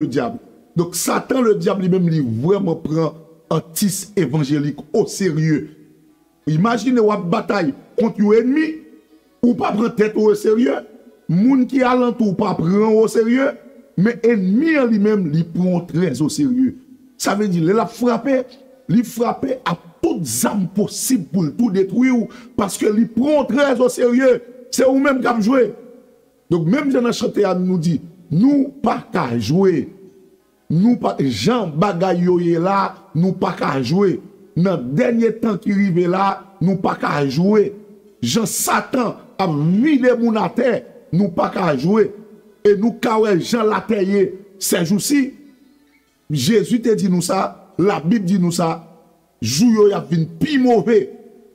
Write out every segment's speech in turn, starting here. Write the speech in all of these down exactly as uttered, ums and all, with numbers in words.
Ledyab. Donk, Satan Ledyab li menm, li vrèman pran atis evanjelik oserye. Imajine w ap batay kont yon ènmi, ou pa pran tèt ou oserye, moun ki alantou w pa pran w oserye, men ènmi an li menm, li pran w trè oserye. Sa vle di, lè l ap frape, li frape ak tout zam posib pou l tou detwi w, paske li pran w trè oserye. Se ou menm k ap jwe. Donk, menm jan nan chante a, nou di, nou pa ka jwe. Nou pa, jan bagay yo ye la, nou pa ka jwe. Nan dènye tan ki rive la, nou pa ka jwe. Jan Satan ap vide moun atè, nou pa ka jwe. E nou ka wè jan latè ye sèjousi. Jezi te di nou sa, Labib di nou sa, jou yo y ap vin pi move.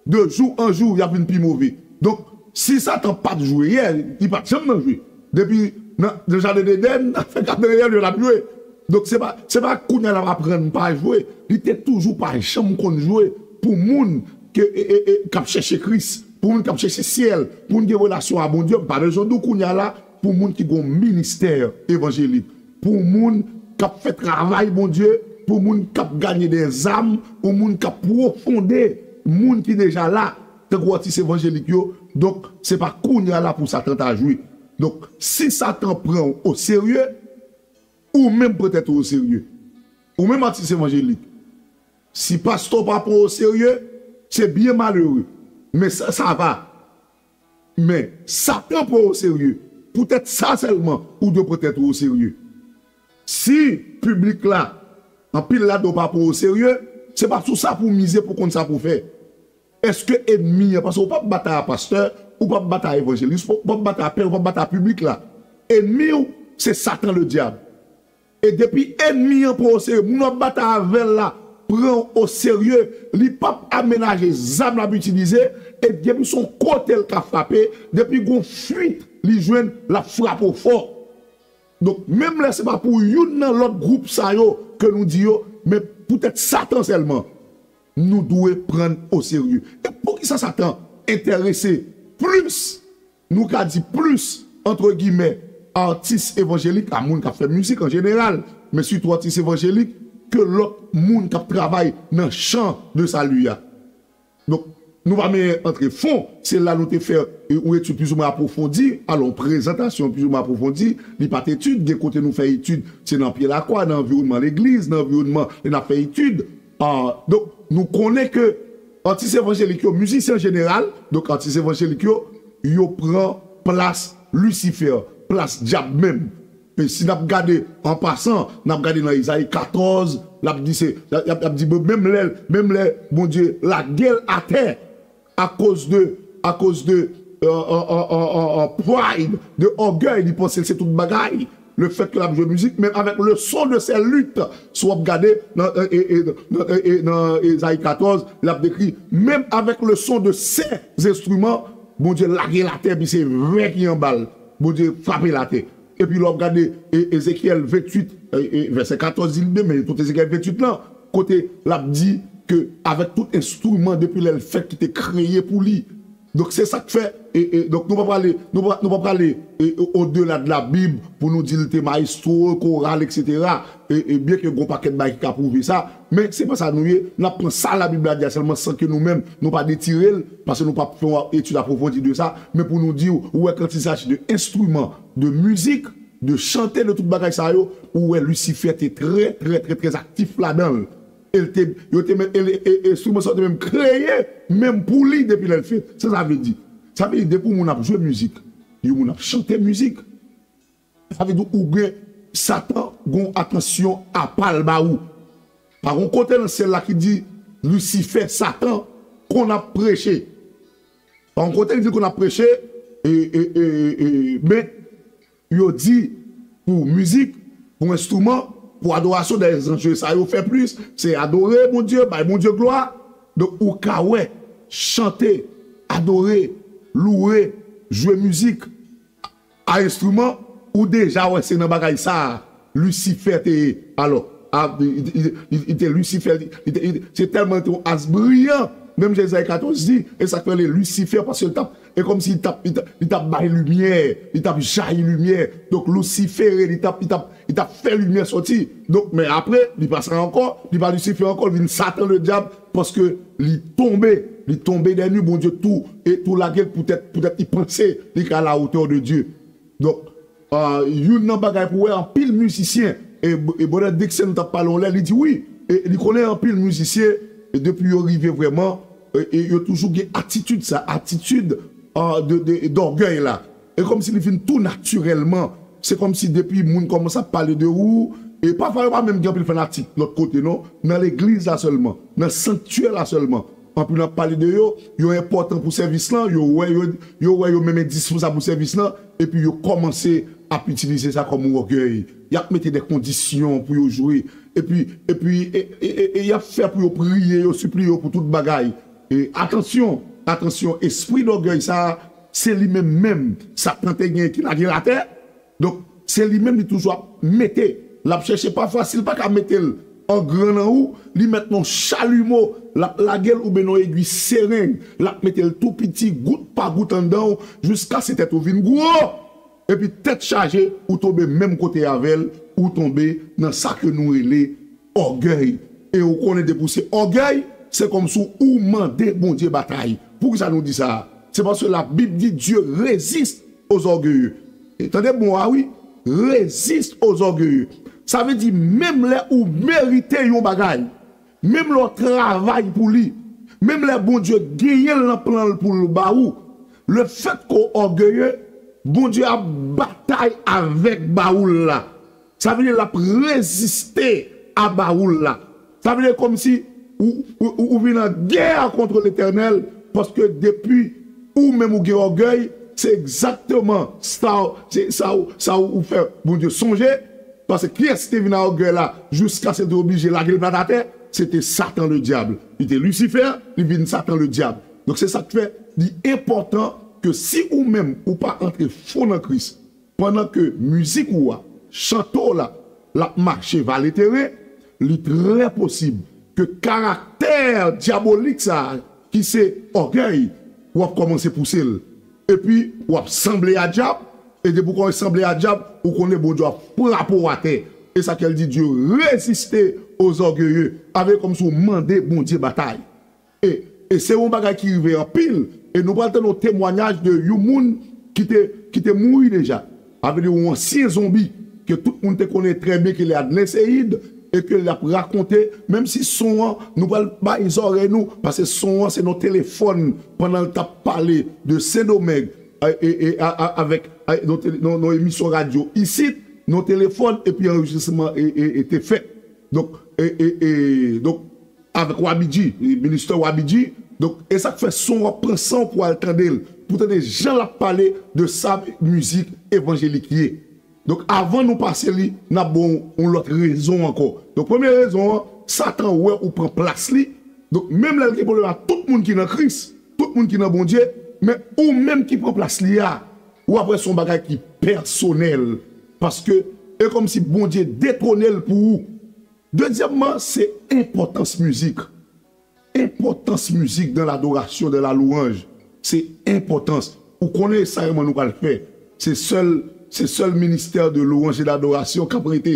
De jou an jou, y ap vin pi move. Donk, si Satan pa t jwe yè, li pa t janm nan jwe. Depi nan, nan jaden Edenn, nan fè kat Edenn, l ap jwe. Donk, se pa, se pa kounye a l ap aprann pa jwe. Li te toujou pa janm konn jwe pou moun ke, e, e, e, k ap chèche Kris, pou moun k ap chèche syèl, pou moun gen relasyon a Bondye. M pa bezwen di w kounye a la, pou moun ki gon ministè evanjelik, pou moun k ap fè travay Bondye, pou moun k ap ganye dè zam, pou moun k ap pwofonde moun ki deja la, tankou atis evanjelik yo. Donk, se pa kounye a la pou Satan ta jwe. Donk, si Satan pran w oserye, ou menm pran tèt ou oserye. Ou menm atis evanjelik. Si pastè w pa pran w oserye, se byen malere. Men sa, sa va. Men Satan pran w oserye. Poutèt sa sèlman, ou dwe pran tèt ou oserye. Si piblik la, anpil ladan w pa pran w oserye, se pa sou sa pou w mize pou w konn sa pou w fè. Èske ènmi an, paske w p ap batay a pastè, ou p ap batay a evanjelis, ou p ap batay a pè, ou p ap batay a piblik la. Ènmi w, se Satan Ledyab. E depi ènmi an pran w oserye, moun w ap batay avè l la pran w oserye, li p ap amenaje zam l ap itilize, e depi se yon kote l ka frape, depi gon fuit li jwenn, l ap frape w fò. Donk, menm lè se pa pou youn nan lòt gwoup sa yo ke nou di yo, men poutèt Satan sèlman, nou dwe pran oserye. E poukisa Satan enterese plis, nou ka di plis, antre gimè, atis evanjelik, a moun k ap fè mizik an jeneral, men sitou atis evanjelik, ke lòt moun k ap travay nan chan de sali a? Donk, nou pa menm antre fon, se la nou te fè, e, yon etid plizoumwen apwofondi, alò, yon prezantasyon plizoumwen apwofondi, li pa t etid, gen kote nou fè etid, se nan pye lakwa, nan anviwònman legliz, nan anviwònman, lè n ap fè etid. Ah, donk, nou konnen ke atis evanjelik yo, mizisyen an jeneral, donk atis evanjelik yo, yo pran plas Lisifè, plas dyab menm. E si n ap gade an pasan, n ap gade nan Ezayi katòz, l ap di se, l ap, l ap, l ap di, menm lè, menm lè Bondye lage l atè, akoz de, akoz de, euh, euh, euh, euh, euh, euh, pride, de ògèy, li panse l se tout bagay. Le fait que l ap jwe mizik, menm avèk le son de ses luttes, si w ap gade nan, euh, e, e, nan, e, e, nan Ezayi katòz, l ap dekri, menm avèk le son de ses instruments, Bondye lage l atè, epi se vè ki anba l. Bondye frape l atè. Epi lè w ap gade, e, Ezekyèl venntuit, e, e, vèsè katòz, di l de, men tout Ezekyèl venntuit lan, kote l ap di ke avèk tout enstriman depi lè l fèt ki te kreye pou li. Donk, se sa k fè, e, e, donk, nou pa prale, nou pa, nou pa prale, e, e, odela de la Bib pou nou di l te mayestwo, koral, etsetera. E, e, byen ke gon pakèt bagay ki ka pwouve sa, men se pa sa nou ye. N ap pran sa Labib la di a sèlman, san ke nou menm, nou pa detire l, paske nou p ap fè yon etid apwofondi de sa, men pou nou di w, ou wè, quand il s'agit de enstriman, de mizik, de chante, de tout bagay sa yo, ou wè Lisifè te trè, trè, trè, trè aktif ladan l. E l te, yo te menm, e, e, e, enstriman sa yo te menm kreye, menm pou li depi lè l fèt. Sa sa vle di? Sa vle di depi yon moun ap jwe mizik, yon moun ap chante mizik, sa vle di ou gen Satan, gon atansyon apa l ba ou. Pa gon kote nan syèl la ki di Lisifè, Satan, konn ap preche. Pa gon kote li di konn ap preche, e, e, e, e, men yo di pou mizik, pou enstriman, pou adorasyon, dayè zanj yo sa yo fè plis, se adore Bondye, bay Bondye glwa. Donk, ou ka wè, chante, adore, louwe, jwe mizik, a enstriman, ou deja wè se nan bagay sa a Lisifè te ye. Alò, a, li, li, li, li te Lisifè, li, li te, li, se tèlman li te yon as briyan, Menm jan Ezayi katòz di, e sa k fè li Lisifè, paske li t ap, e kòmsi li t ap, li t ap, li t ap bay limyè, li t ap jayi limyè. Donk, Lisifè, li t ap, li t ap, li t ap fè limyè sòti. Donk, men apre, li pa sa ankò, li pa Lisifè ankò, li vin Satan Ledyab, paske li tonbe, li tonbe dènye, Bondye tou, e tou lage l poutèt, poutèt li panse li ka la hauteur de Dieu. Donk, ah, youn nan bagay pou wè anpil mizisyen, e, e Brother Dixon t ap pale yon lè, li di wi, e, li konnen anpil mizisyen, e depi yo rive vrèman, e, e yo toujou gen atitid sa, atitid, ah, de, de, dògèy la. E kòmsi li vin tou natirèlman. Se kòmsi depi moun kòmanse ap pale de ou, e pafwa yo pa menm gen anpil fanatik lòt kote non, nan legliz la sèlman, nan sanktyè la sèlman. Anpil ap pale de yo, yo enpòtan pou sèvis lan, yo wè yo, yo wè yo menm endispansab pou sèvis lan, epi yo kòmanse ap itilize sa kòm ògèy. Y ap mete de kondisyon pou yo jwe, epi, epi, e, e, e, e y ap fè pou yo priye, yo sipliye yo pou tout bagay. E atansyon, atansyon, espri dògèy sa, se li menm menm, Satan te gen ki lage l atè. Donk, se li menm li toujou ap mete, l ap chèche, pafwa, si l pa ka mete l an gran nan ou, li mèt nan chalimo, l ap lage l oubyen nan egwi sereng, l ap mete l tou piti, gout pa gout anndan w, jiska se tèt ou vin gwo. Epi tèt chaje, ou tonbe menm kote avè l, ou tonbe nan sa ke nou rele ògèy. E ou konnen depi w se ògèy, se kòmsi ou mande Bondye batay. Poukisa nou di sa? Se paske Labib di, Dieu résiste aux orgueilleux. E tande bon a wi, résiste aux orgueilleux. Sa vle di, menm lè ou merite yon bagay, menm lè w travay pou li, menm lè Bondye genyen l nan plan l pou l ba ou, le fèt ke w ògeye, Bondye ap batay avèk bawou l la. Sa vle di l ap reziste a bawou l la. Sa vle di kòmsi ou, ou, ou, ou vin an gè kont Letènèl, paske depi ou menm ou gen ògèy, se egzakteman sa, se sa, sa ou fè Bondye sonje, paske kiyès ki te vin a ògèy la jiskaske l te oblije lage l plat atè? Se te Satan Ledyab. Li te Lisifè, li vin Satan Ledyab. Donk se sa k fè li enpòtan ke si ou menm ou pa antre fon nan Kris, pandan ke mizik ou a, chante w la, l ap mache vale teren, li trè posib ke karaktè dyabolik sa a, ki se ògèy, w ap kòmanse pouse l. Epi, w ap sanble a dyab, e depi w kòmanse sanble a dyab, ou konnen Bondye ap frape w atè. E sa ke l di, Dieu résiste aux orgueilleux, avèk kòmsi w mande Bondye batay. E, e se yon bagay ki rive anpil. E nou pral tande yon temwayaj de yon moun ki te, ki te mouri deja. Sa vle di yon ansyen zonbi ke tout moun te konnen trè byen ke li Adlenseyid e ke l ap rakonte, menm si son an, nou pral bay zòrèy nou, paske son an se nan telefòn pandan l t ap pale de Sendomeng, e, e, e, a, a, avèk, a, nan tele-, nan, nan emisyon radyo isit, nan telefòn, epi anrejistreman e, e, e te fèt. Donk, e, e, e, donk, avèk Wabidji, e, ministè Wabidji. Donk, e sa k fè son w ap pran san w pou al tande l, pou tande jan l ap pale de sa mizik evanjelik ye. Donk, avan nou pase li, n ap ba w yon lòt rezon ankò. Donk, premye rezon an, Satan wè ou pran plas li. Donk, menm lè l gen pwoblèm ak tout moun ki nan Kris, tout moun ki nan Bondye, men ou menm ki pran plas li a, w ap wè se yon bagay ki pèsonèl. Paske, e kòmsi Bondye detwone l pou ou. Dezyèmman, se enpòtans mizik. Enpòtans mizik dans l'adoration, dans la louange. Se enpòtans. Ou konnen sa nou pral fè. Se sèl, se sèl ministè de louange et d'adoration k ap rete.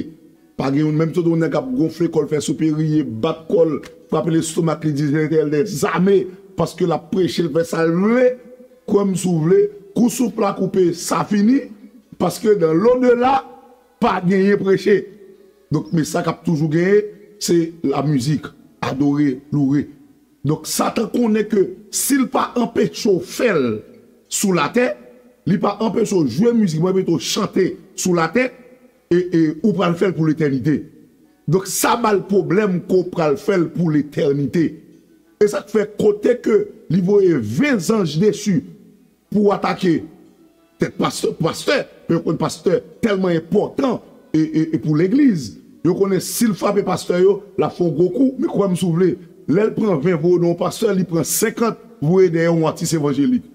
Pa gen youn, menm si w te yon nèg k ap gonfle kò l, fè soupiriye, bat kò l, frape lestomak li, di Letènèl dè zame, paske l ap preche, l fè sa l vle, kwè m si w vle, kou souf la koupe, sa fini, paske dans l'au-delà, pa genyen preche. Donk, men sa k ap toujou genyen, se lamizik, adore, loure. Donk, Satan konnen ke si l pa anpeche w fè l sou latè, li pa anpeche w jwe mizik, mwen pito chante sou latè, e, e ou pral fè l pou letènite. Donk, sa ba l pwoblèm ke w pral fè l pou letènite. E sa k fè kote ke li voye ven zanj desi pou atake tèt pastè, pastè, men yo konn pastè tèlman enpòtan e, e, e pou legliz. Yo konnen si l frape pastè yo, l ap fè yon gwo kou, men kwè m si w vle, lè l pran ven voye nan yon pastè, li pran senkant voye dèyè yon atis evanjelik.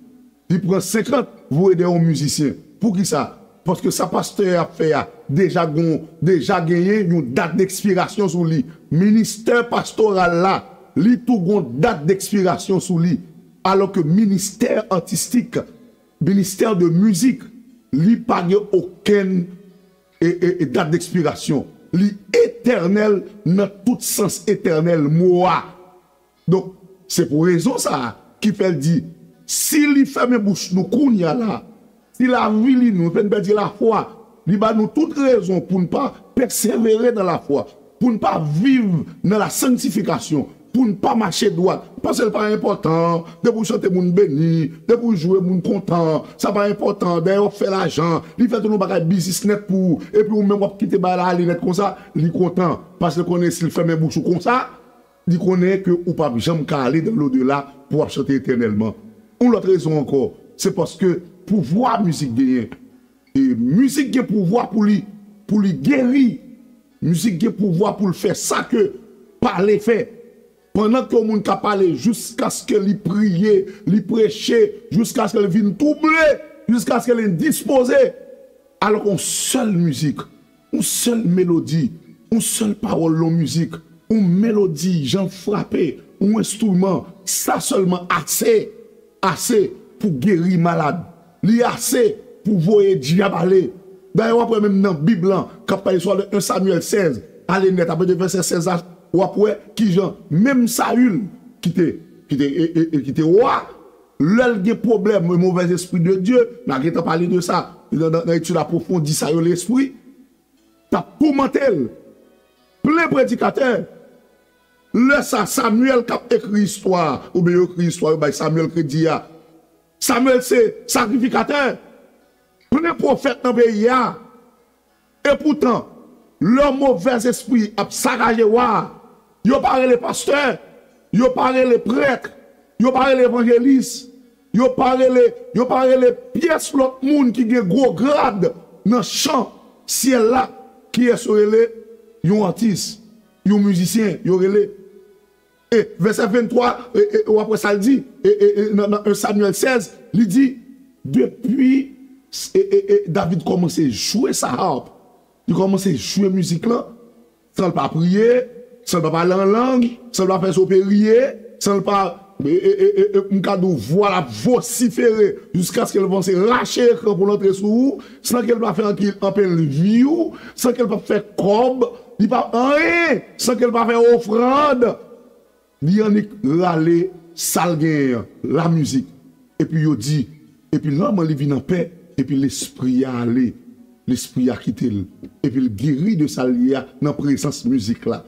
Li pran senkant voye dèyè yon mizisyen. Poukisa? Paske sa pastè a ap fè a deja gon, deja genyen yon dat dekspirasyon sou li. Ministè pastoral la, Li tou gon dat dekspirasyon sou li. Alò ke ministè atistik, ministè de mizik, li pa gen okenn e, e, e dat dekspirasyon. Li etènèl nan tout sans etènèl mo a. Donk, se pou rezon sa a ki fè l di, si li fèmen bouch nou kounye a la, si l avili nou, fè n pèdi lafwa, li ba nou tout rezon pou n pa pèsevere nan lafwa, pou n pa viv nan la sanctification, pou n pa mache dwat. Paske l pa enpòtan, depi w chante moun beni, depi w jwe moun kontan, sa pa enpòtan, dèyè w ap fè lajan, li fè tout yon bagay biznis nèt pou ou, epi ou menm w ap kite bagay la ale nèt konsa, li kontan, paske l konnen si l fèmen bouch ou konsa, li konnen ke ou p ap janm ka ale dans l'au-delà pou w ap chante etènèlman. Yon lòt rezon ankò, se paske pouvwa mizik genyen. E mizik gen pouvwa pou li, pou li geri. Mizik gen pouvwa pou l fè sa ke pale fè. Pandan ke yon moun ka pale jiskaske li priye, li preche, jiskaske li vin twouble, jiskaske li endispoze. Alò ke yon sèl mizik, yon sèl melodi, yon sèl pawòl nan yon mizik, yon melodi jan l frape, yon enstriman, sa sèlman ase, ase pou geri malad. Li ase pou voye dyab ale. Dayè, w ap wè menm nan Bib lan, k ap pale swa de en Samyèl sèz, ale nèt, apre de vèsè sèz la, w ap wè kijan menm Sayil, ki te, ki te, e, e, e, ki te wa, lè l gen pwoblèm, movèzespri de Dye, n a gentan pale de sa nan, nan, nan etid apwofondi sa yo, lespri t ap toumante l. Plen predikatè. Lè sa, Samyèl k ap ekri istwa a, oubyen yo ekri istwa, yo bay Samyèl kredi a. Samyèl se sakrifikatè, plen pwofèt nan peyi a. Epoutan, lè movèzespri ap sakaje wa a, yo pa rele pastè, yo pa rele prèt, yo pa rele evanjelis, yo pa rele, yo pa rele pyès lòt moun ki gen gwo grad nan chan syèl la. Kiyès yo rele? Yon atis, yon mizisyen, yo rele. E vèsè venntwa, e, e, w ap wè sa l di, e, e, e, nan, nan en Samyèl sèz, li di, depi, e, e, e, David kòmanse jwe sa harp, li kòmanse jwe mizik lan, san l pa priye, san l pa pale an lang, san l pa fè zoperye, san l pa, e, e, e, e, e, m ka di w, vwa l ap vosifere jiskaske l panse rache ekran pou l antre sou ou, san ke l pa fè anki-, anpil view, san ke l pa fè kòb, li pa anyen, san ke l pa fè ofrann. Li annik rale sa l genyen an, lamizik. Epi yo di, epi lòm li vin anpè, epi lespri a ale, lespri a kite l, epi l geri de sa l ye a nan prezans mizik la.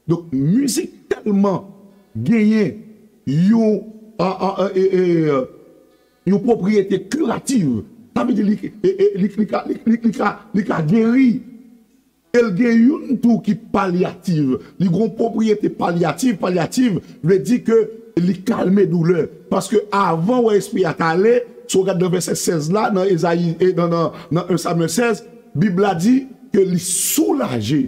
Donk, mizik tèlman genyen yon, a, a, a, e, e, yon pwopriyete kirativ. Sa vle di li, e, e, li, li ka, li, li, li ka, li ka geri. E l gen youn tou ki palyativ. Li gon pwopriyete palyativ. Palyativ vle di ke li kalme doulè. Paske avan wè espri a t ale, si w gad nan vèsè sèz la, nan Ezayi, e nan, nan, nan en Samyèl sèz, Bib la di ke li soulaje.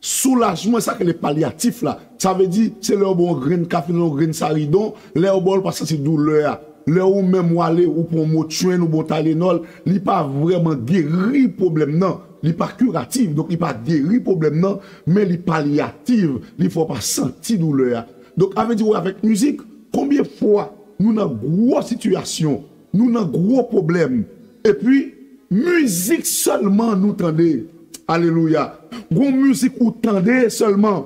Soulajman, sa k rele palyatif la. Sa vle di, se lè yo ba w yon grenn kafe, yon grenn saridon, lè yo ba w l pa santi doulè a. Lè ou menm w ale, ou pran Motrin, ou bon Tylenol, li pa vrèman geri pwoblèm nan. Li pa kiratif, donk li pa geri pwoblèm nan, men li palyatif, li fè w pa santi doulè a. Donk, avè di, w avèk mizik, konbyen fwa nou nan gwo sitiyasyon, nou nan gwo pwoblèm, epi mizik sèlman nou tande. Alelouya. Gon mizik ou tande sèlman.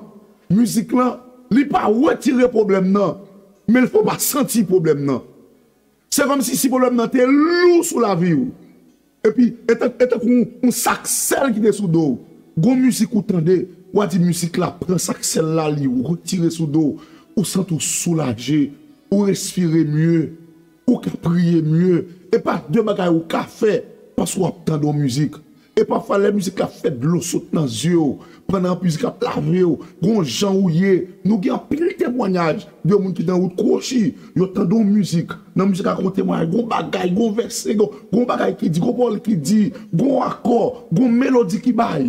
Mizik lan, li pa retire pwoblèm nan, men l fè w pa santi pwoblèm nan. Se kòmsi si pwoblèm nan te lou sou lavi w. Epi, e tan-, e tankou yon, yon sak sèl ki te sou do w. Gon mizik ou tande, w a di mizik la pran sak sèl la, li retire sou do w. Ou santi w soulaje, ou respire mye, ou ka priye mye. E pa de bagay ou ka fè, paske w ap tande yon mizik. E pafwa, lè mizik la fè dlo sot nan zye w, pandan mizik ap lave w, gon jan ou ye, nou gen anpil temwanyaj de moun ki nan wout kwochi, yo tande yon mizik, nan mizik la gon temwanyaj, gon bagay, gon vèse, gon, gon bagay ki di, gon pawòl ki di, gon akò, gon melodi ki bay.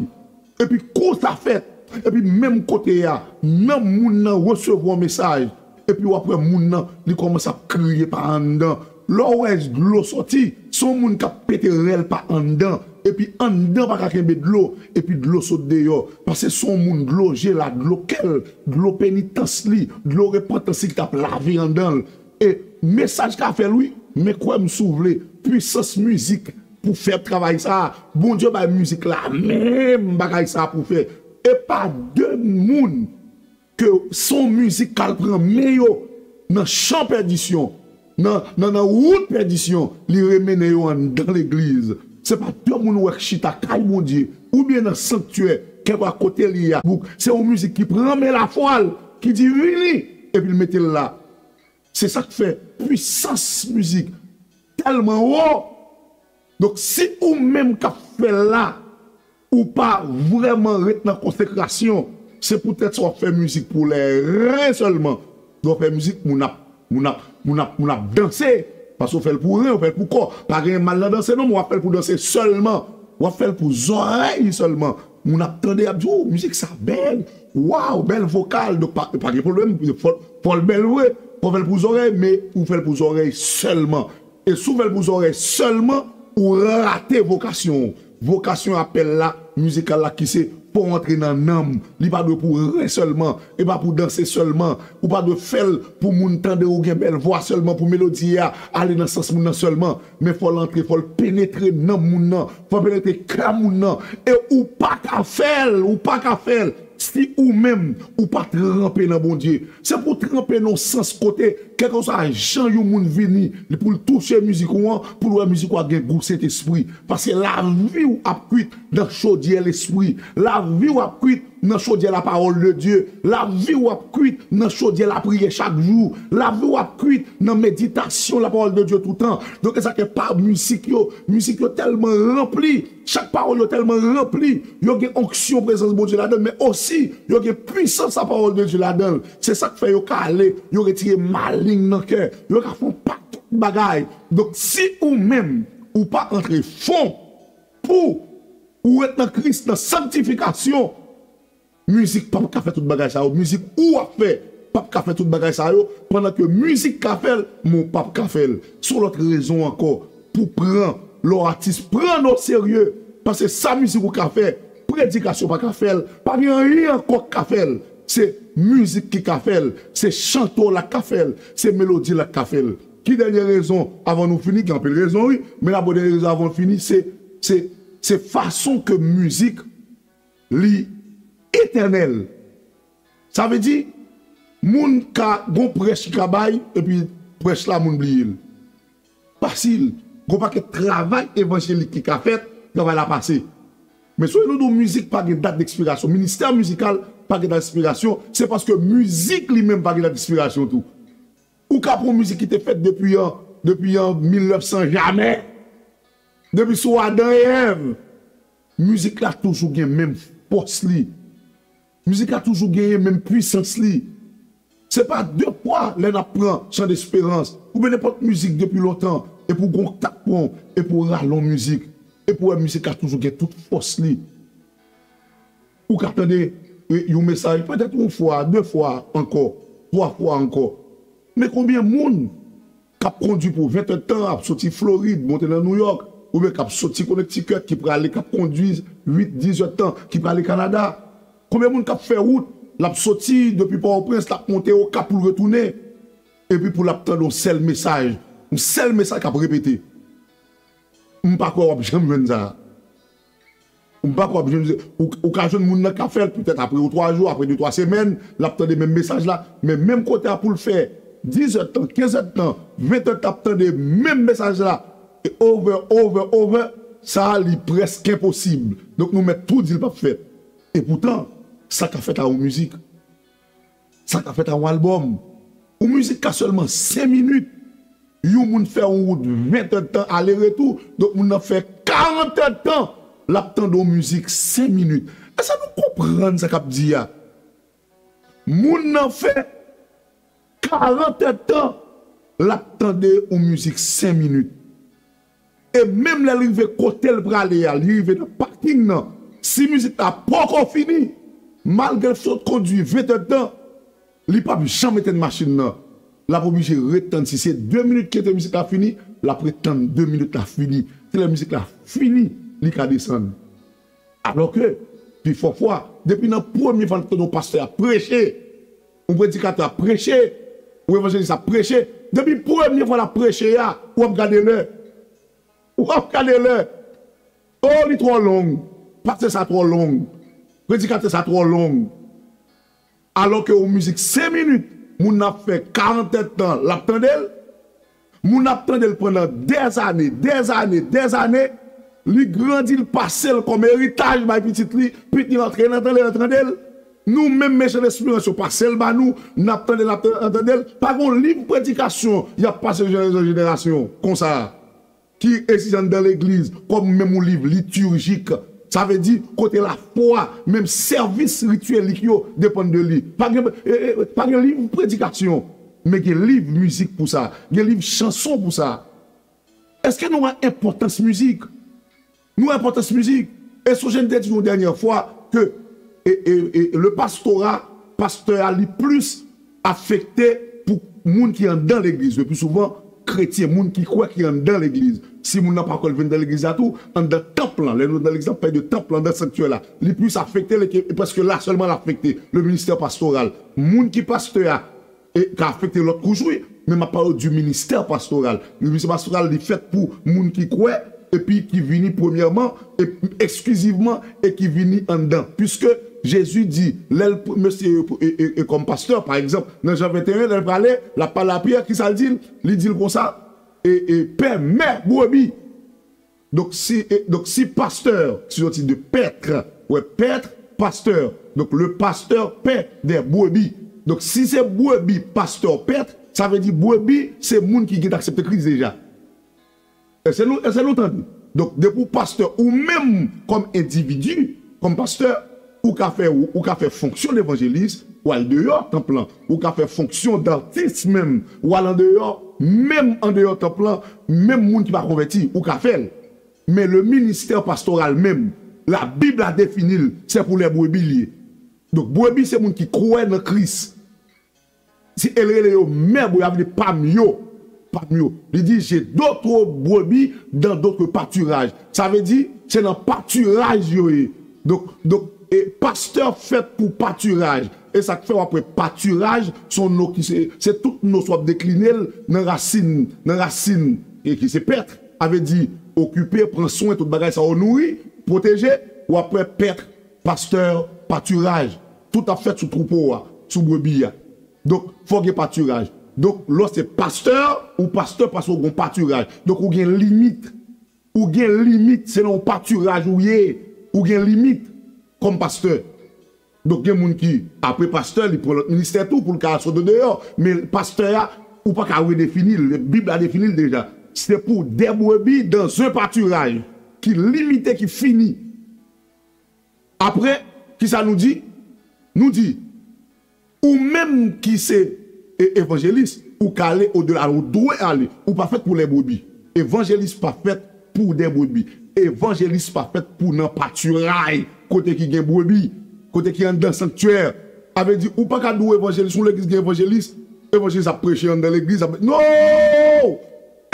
Epi kou sa fèt, epi menm kote a, menm moun nan resevwa yon mesaj, epi w ap wè moun nan, li kòmanse ap kriye pa anndan. Lè w wè dlo sòti, se yon moun k ap pete rèl pa anndan. Epi anndan pa ka kenbe dlo, epi dlo sot deyò. Paske se yon moun dlo je l a, dlo kè l, dlo penitans li, dlo repantans li ki t ap lave anndan l. E mesaj ka fè l wi, men kwè m si w vle, pwisans mizik pou fè travay sa a. Bondye bay mizik la menm bagay sa a pou fè. E pa de moun ke se yon mizik k al pran men yo nan chan pèdisyon, nan, nan, nan wout pèdisyon, li remennen yo anndan legliz. Se pa de moun ou wè k chita kay Bondye, oubyen nan sanktyè, kèlkwa kote li ye a, bouk. Se yon mizik ki pran men lafwa l, ki di vini, epi l mete l la. Se sa k fè pwisans mizik tèlman wo. Donk, si ou menm k ap fè l la, ou pa vrèman ret nan konsekrasyon, se poutèt sa w ap fè mizik pou lè ren sèlman. Lè w fè mizik, moun ap, moun ap, moun ap, moun ap danse, paske w fè l pou ren, w fè l pou kò. Pa gen mal nan danse non, men w ap fè l pou danse sèlman. W ap fè l pou zòrèy sèlman. Moun ap tande, ap di, "Oh, mizik sa bèl. Waw, bèl vokal." Donk, pa, pa gen pwoblèm, fò, fò l bèl vre. Fò w fè l pou zòrèy, men ou fè l pou zòrèy sèlman. E si w fè l pou zòrèy sèlman, ou rate vokasyon w. Vokasyon apèl la, mizikal la ki se fò w antre nan nanm. Li pa dwe pou ren sèlman, e pa pou danse sèlman. Ou pa dwe fè l pou moun tande ou gen bèl vwa sèlman, pou melodi a ale nan sans moun nan sèlman. Men fò l antre, fò l penetre nanm moun nan, fò l penetre kè moun nan. E ou pa ka fè l, ou pa ka fè l si ou menm ou pa tranpe nan Bondye. Se pou w tranpe nan yon sans kote, kèlkeswa jan yon moun vini, li pou l touche mizik ou an, pou l wè mizik ou a gen gou Sentespri. Paske lavi w ap kwit nan chodyè Lespri. Lavi w ap kwit nan chodyè la parole de Dieu. Lavi w ap kwit nan chodyè lapriyè chak jou. Lavi w ap kwit nan meditasyon la parole de Dieu toutan. Donk, e sa ke pa mizik yo, mizik yo tèlman ranpli, chak pawòl yo tèlman ranpli, yo gen onksyon prezans Bondye ladan l, men osi, yo gen pwisans la parole de Dieu ladan l. Se sa k fè yo ka ale, yo retire maleng nan kè, yo ka fè yon pakèt bagay. Donk, si ou menm, ou pa antre fon pou ou ret nan Kris, nan sanktifikasyon, mizik p ap ka fè tout bagay sa yo. Mizik ou ap fè p ap ka fè tout bagay sa yo, pandan ke mizik ka fè l, men w p ap ka fè l. Se yon lòt rezon ankò pou pran, lè w atis, pran n o serye. Paske sa mizik ou ka fè, predikasyon pa ka fè l, pa gen anyen ankò k ka fè l. Se mizik ki ka fè l, se chante w la k ka fè l, se melodi la k ka fè l. Ki dènye rezon avan nou fini? Gen anpil rezon, wi, men n ap ba w dènye rezon avan n fini, se, se, se fason ke mizik li etènèl. Sa vle di, moun ka gon prèch ki ka bay, epi prèch la, moun bliye l. Fasil. Gon pakèt travay evanjelik ki ka fèt, travay la pase. Men si w nou di w mizik pa gen dat dekspirasyon, ministè mizikal pa gen dat dekspirasyon, se paske mizik li menm pa gen dat dekspirasyon tou. Ou ka pran yon mizik ki te fèt depi an, depi an mil nèf san jamè, depi sou Adan e Èv, mizik la toujou gen menm fòs li. Mizik la toujou genyen menm pwisans li. Se pa de fwa lè n ap pran Chan Desperans, oubyen nenpòt mizik depi lontan, epi w gon kat pran, epi w rale yon mizik, epi w wè mizik la toujou gen tout fòs li. Ou ka tande, e, yon mesaj, petèt yon fwa, de fwa ankò, twa fwa ankò. Men konbyen moun k ap kondwi pou ven èdtan, ap soti Florid, monte nan Nouyòk, oubyen k ap soti Connecticut, ki prale, k ap kondwi uit, diz èdtan, ki prale Kanada? Konbyen moun k ap fè wout, l ap soti depi Pòtoprens, l ap monte Okap pou l retounen, epi pou l ap tande yon sèl mesaj, yon sèl mesaj k ap repete? M pa kwè w ap janm jwenn sa. M pa kwè w ap jwenn, ou, ou ka jwenn moun nan k ap fè l, petèt apre yon twa jou, apre de twa semèn, l ap tande menm mesaj la, men menm kote a pou l fè diz èdtan, kenz èdtan, ven èdtan, ap tande menm mesaj la, e over, over, over, sa a, li prèske enposib. Donk, nou mèt tou di l p ap fèt. Epoutan, sa ka fèt a yon mizik. Sa ka fèt a yon albòm. Yon mizik ka sèlman senk minit. Yon moun fè yon wout ven èdtan ale retou, donk moun nan fè karant èdtan l ap tande yon mizik senk minit. Èske nou konprann sa k ap di a? Moun nan fè karant èdtan l ap tande yon mizik senk minit. E menm lè l rive kote l prale a, li rive nan paking nan, si mizik la poko fini, malgre l sot kondwi ven èdtan, li p ap janm etenn machin nan. L ap oblije ret tann. Si se de minit ki te mizik la fini, l ap ret tann de minit la fini. Se lè mizik la fini, li ka desann. Alò ke, pifò fwa, depi nan premye fwa n ap tande yon pastè ap preche, yon predikatè ap preche, yon evanjelis ap preche, depi premye fwa l ap preche a, w ap gade lè. W ap gade lè. Oh, li twò long. Pastè sa twò long. Predikatè sa twò long. Alò ke yon mizik senk minit, moun nan ap fè karant èdtan, l ap tande l. Moun nan ap tande l pandan dèzane, dèzane, dèzane. Li grandi, l pase l kòm eritaj bay pitit li. Pitit li antre nan tande l, tande l. Nou menm, Mechan Lesperans yo pase l ba nou, n ap tande l, n ap tande l. Pa gen liv predikasyon y ap pase jenerasyon an jenerasyon konsa a, ki egziste anndan legliz kòm menm yon liv litirjik. Sa vle di kote lafwa, menm sèvis rityelik yo depann de li. Pa gen, e, e, pa gen liv predikasyon, men gen liv mizik pou sa, gen liv chanson pou sa. Èske nou wè enpòtans mizik? Nou wè enpòtans mizik. E sonje n te di nou dènyè fwa ke e, e, e, le pastora, pastè a, li plis afekte pou moun ki anndan legliz. Le pli souvan, kretyen, moun ki kwè ki anndan legliz. Si moun nan pa kwè, l vin nan legliz la tou, anndan tanp lan. Lè nou nan legliz la, pale de tanp lan, anndan sanktyè la. Li plis afekte, li ke, e prèske la sèlman l afekte. Le ministè pastoral. Moun ki pastè a, e ka afekte lòt kouch, wi, men m ap pale w di ministè pastoral. Ministè pastoral, li fèt pou moun ki kwè, epi ki vini premyèman, e eksklizivman, e ki vini anndan. Piske Jezi di, lè l, mesye, e, e, e kòm pastè, pa egzanp, nan Jan venteyen, lè l prale, l ap pale a Pyè, kisa l di l? Li di l konsa, e, e, pè, mè, brebis. Donk, si, e, donk, si pastè, si yon tit de pèt, wè, pèt, pastè. Donk, le pasteur paît des brebis. Donk, si se brebis, pastè, pèt, sa vle di brebis, se moun ki gentan aksepte Kris deja. Èske nou, èske nou tande? Donk, depi w pastè, ou menm kòm endividi, kòm pastè, ou ka fè, ou, ou ka fè fonksyon devanjelis, w al deyò tanp lan. Ou ka fè fonksyon datis menm, w al andeyò, menm andeyò tanp lan, menm moun ki pa konvèti, ou ka fè l. Men le ministè pastoral menm, Labib la defini l, se pou lè brebi l ye. Donk, brebi se moun ki kwè nan Kris. Si el rele yo mè brebis, sa vle di pa m yo. Pa m yo. Li di, j'ai d'autres brebis dans d'autres pâturages. Sa vle di, se nan patiraj yo ye. Donk, donk, e pastè fèt pou patiraj. E sa k fè w ap wè patiraj, se yon non ki se, se tout non sa w ap dekline l nan rasin, nan rasin, e ki se pèt. Sa vle di, okipe, pran swen, tout bagay sa yo, nouri, pwoteje, w ap wè pèt, pastè, patiraj. Tout ap fèt sou twoupo a, sou brebi a. Donk, fò gen patiraj. Donk, lè w se pastè, ou pastè paske w gen patiraj. Donk, ou gen limit. Ou gen limit, se nan yon patiraj ou ye. Ou gen limit kòm pastè. Donk, gen moun ki, apre pastè, li pran lòt ministè tou pou l ka sot deyò. Men pastè a, ou pa ka redefini l. Bib la defini l deja. Se pou des brebis dans un pâturage ki limite, ki fini. Apre, kisa nou di? Nou di, ou menm ki se e, evanjelis, ou ka ale odela, ou dwe ale. Ou pa fèt pou lè brebi. Evanjelis pa fèt pou dè brebi. Evanjelis pa fèt pou nan patiray, kote ki gen brebi, kote ki anndan sanktyè. Sa vle di, ou pa ka di w evanjelis, yon legliz gen evanjelis, evanjelis ap preche anndan legliz, ap, non!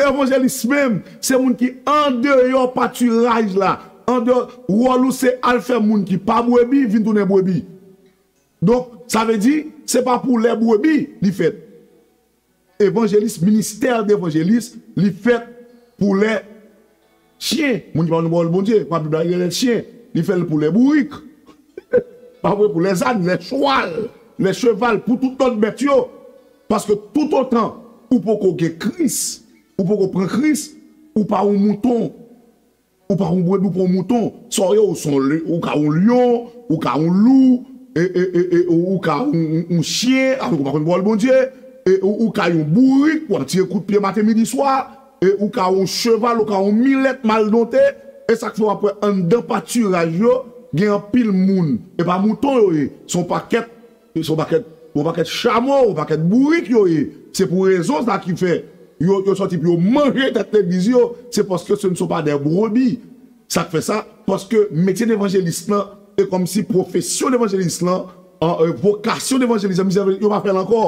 Evanjelis menm, se moun ki andeyò patiraj la. Andeyò, wòl ou se al fè moun ki pa brebi vin tounen brebi. Donk, sa vle di, se pa pou lè brebi li fèt. Evanjelis, ministè devanjelis, li fèt pou lè chen. Moun ki pa konn pawòl Bondye, kwa Bib la rele lè chen, li fè l pou lè bourik. Pa vre, pou lè zàn, lè chwal, lè cheval, pou tout lòt bèt yo. Paske toutotan ou poko gen Kris, ou poko pran Kris, ou pa yon mouton. Ou pa yon brebi, ou pa yon mouton. Sa w ye, ou se yon le-, ou ka yon lyon, ou ka yon lou, e, e, e, e, ou, ou ka yon, yon, yon chen, avèk ou pa konn pawòl Bondye, e, ou, ou ka yon bourik, w ap tire kout pye maten, midi, swa, e, ou ka yon cheval, ou ka yon milèt mal donte, e sa k fè w ap wè anndan patiraj yo, gen anpil moun, e pa mouton yo ye, se yon pakèt Se yon pakèt, yon pakèt chamo, yon pakèt bourik yo ye. Se pou rezon sa ki fè yo, yo sòti pou yo manje tèt legliz yo, se paske ce ne sont pas des brebis. Sa k fè sa, paske metye devanjelis lan, e kòmsi pwofesyon devanjelis lan, an, e, vokasyon devanjelis lan, misye, yo pa fè l ankò.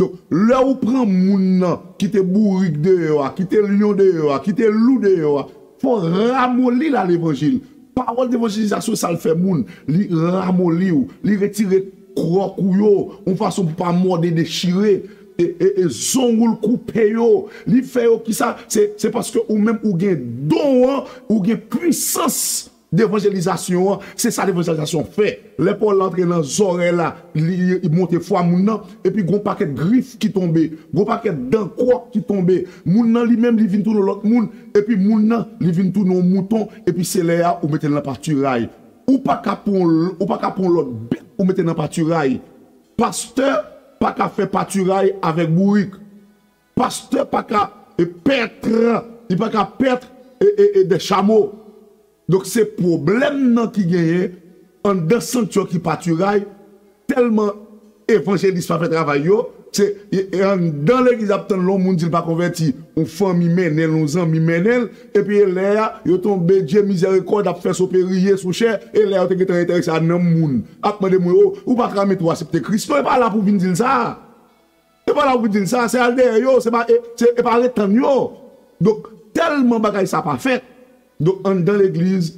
Donk, lè ou pran moun nan ki te bourik deyò a, ki te lyon deyò a, ki te lou deyò a, Fò w ramoli la levanjil. Pawòl devanjelizasyon sa l fè moun. Li ramoli w. Li retire kwòk ou yo. Yon fason pou pa mòde dechire. E, e, e zong ou l koupe yo. Li fè yo kisa? Se, se paske ou menm ou gen don an, ou gen pwisans devanjelizasyon an. Se sa levanjelizasyon fè. Lè Pòl antre nan zòrèy la, li, li monte fwa moun nan, epi gon pakèt grif ki tonbe, gon pakèt dan kwòk ki tonbe. Moun nan li menm, li vin tounen lòt moun, epi moun nan, li vin tounen yon mouton, epi se lè a ou mete l nan patiray. Ou pa ka pran, ou pa ka pran lòt bèt ou mete nan patiray. Pastè pa ka fè patiray avèk bourik. Pastè pa ka, e, pèt, li pa ka pèt, e, e, e, de chamo. Donk, se pwoblèm nan ki genyen anndan sanktyè ki patiray, tèlman evanjelis pa fè travay yo, se, e, e anndan legliz ap tann lè yon moun di l pa konvèti, yon fanmi mennen l, yon zanmi mennen l, epi e lè a, yo tonbe, Dye mizèrikòd ap fè soperiye sou chè, e lè a yo te gentan enterese a nanm moun, ap mande moun, o, ou pa ka mete w aksepte Kris, non, e pa la pou vin di l sa. E pa la pou di l sa, se al dèyè yo, se pa, e, se, e pa ret tann yo. Donk, tèlman bagay sa pa fèt. Donk, anndan legliz,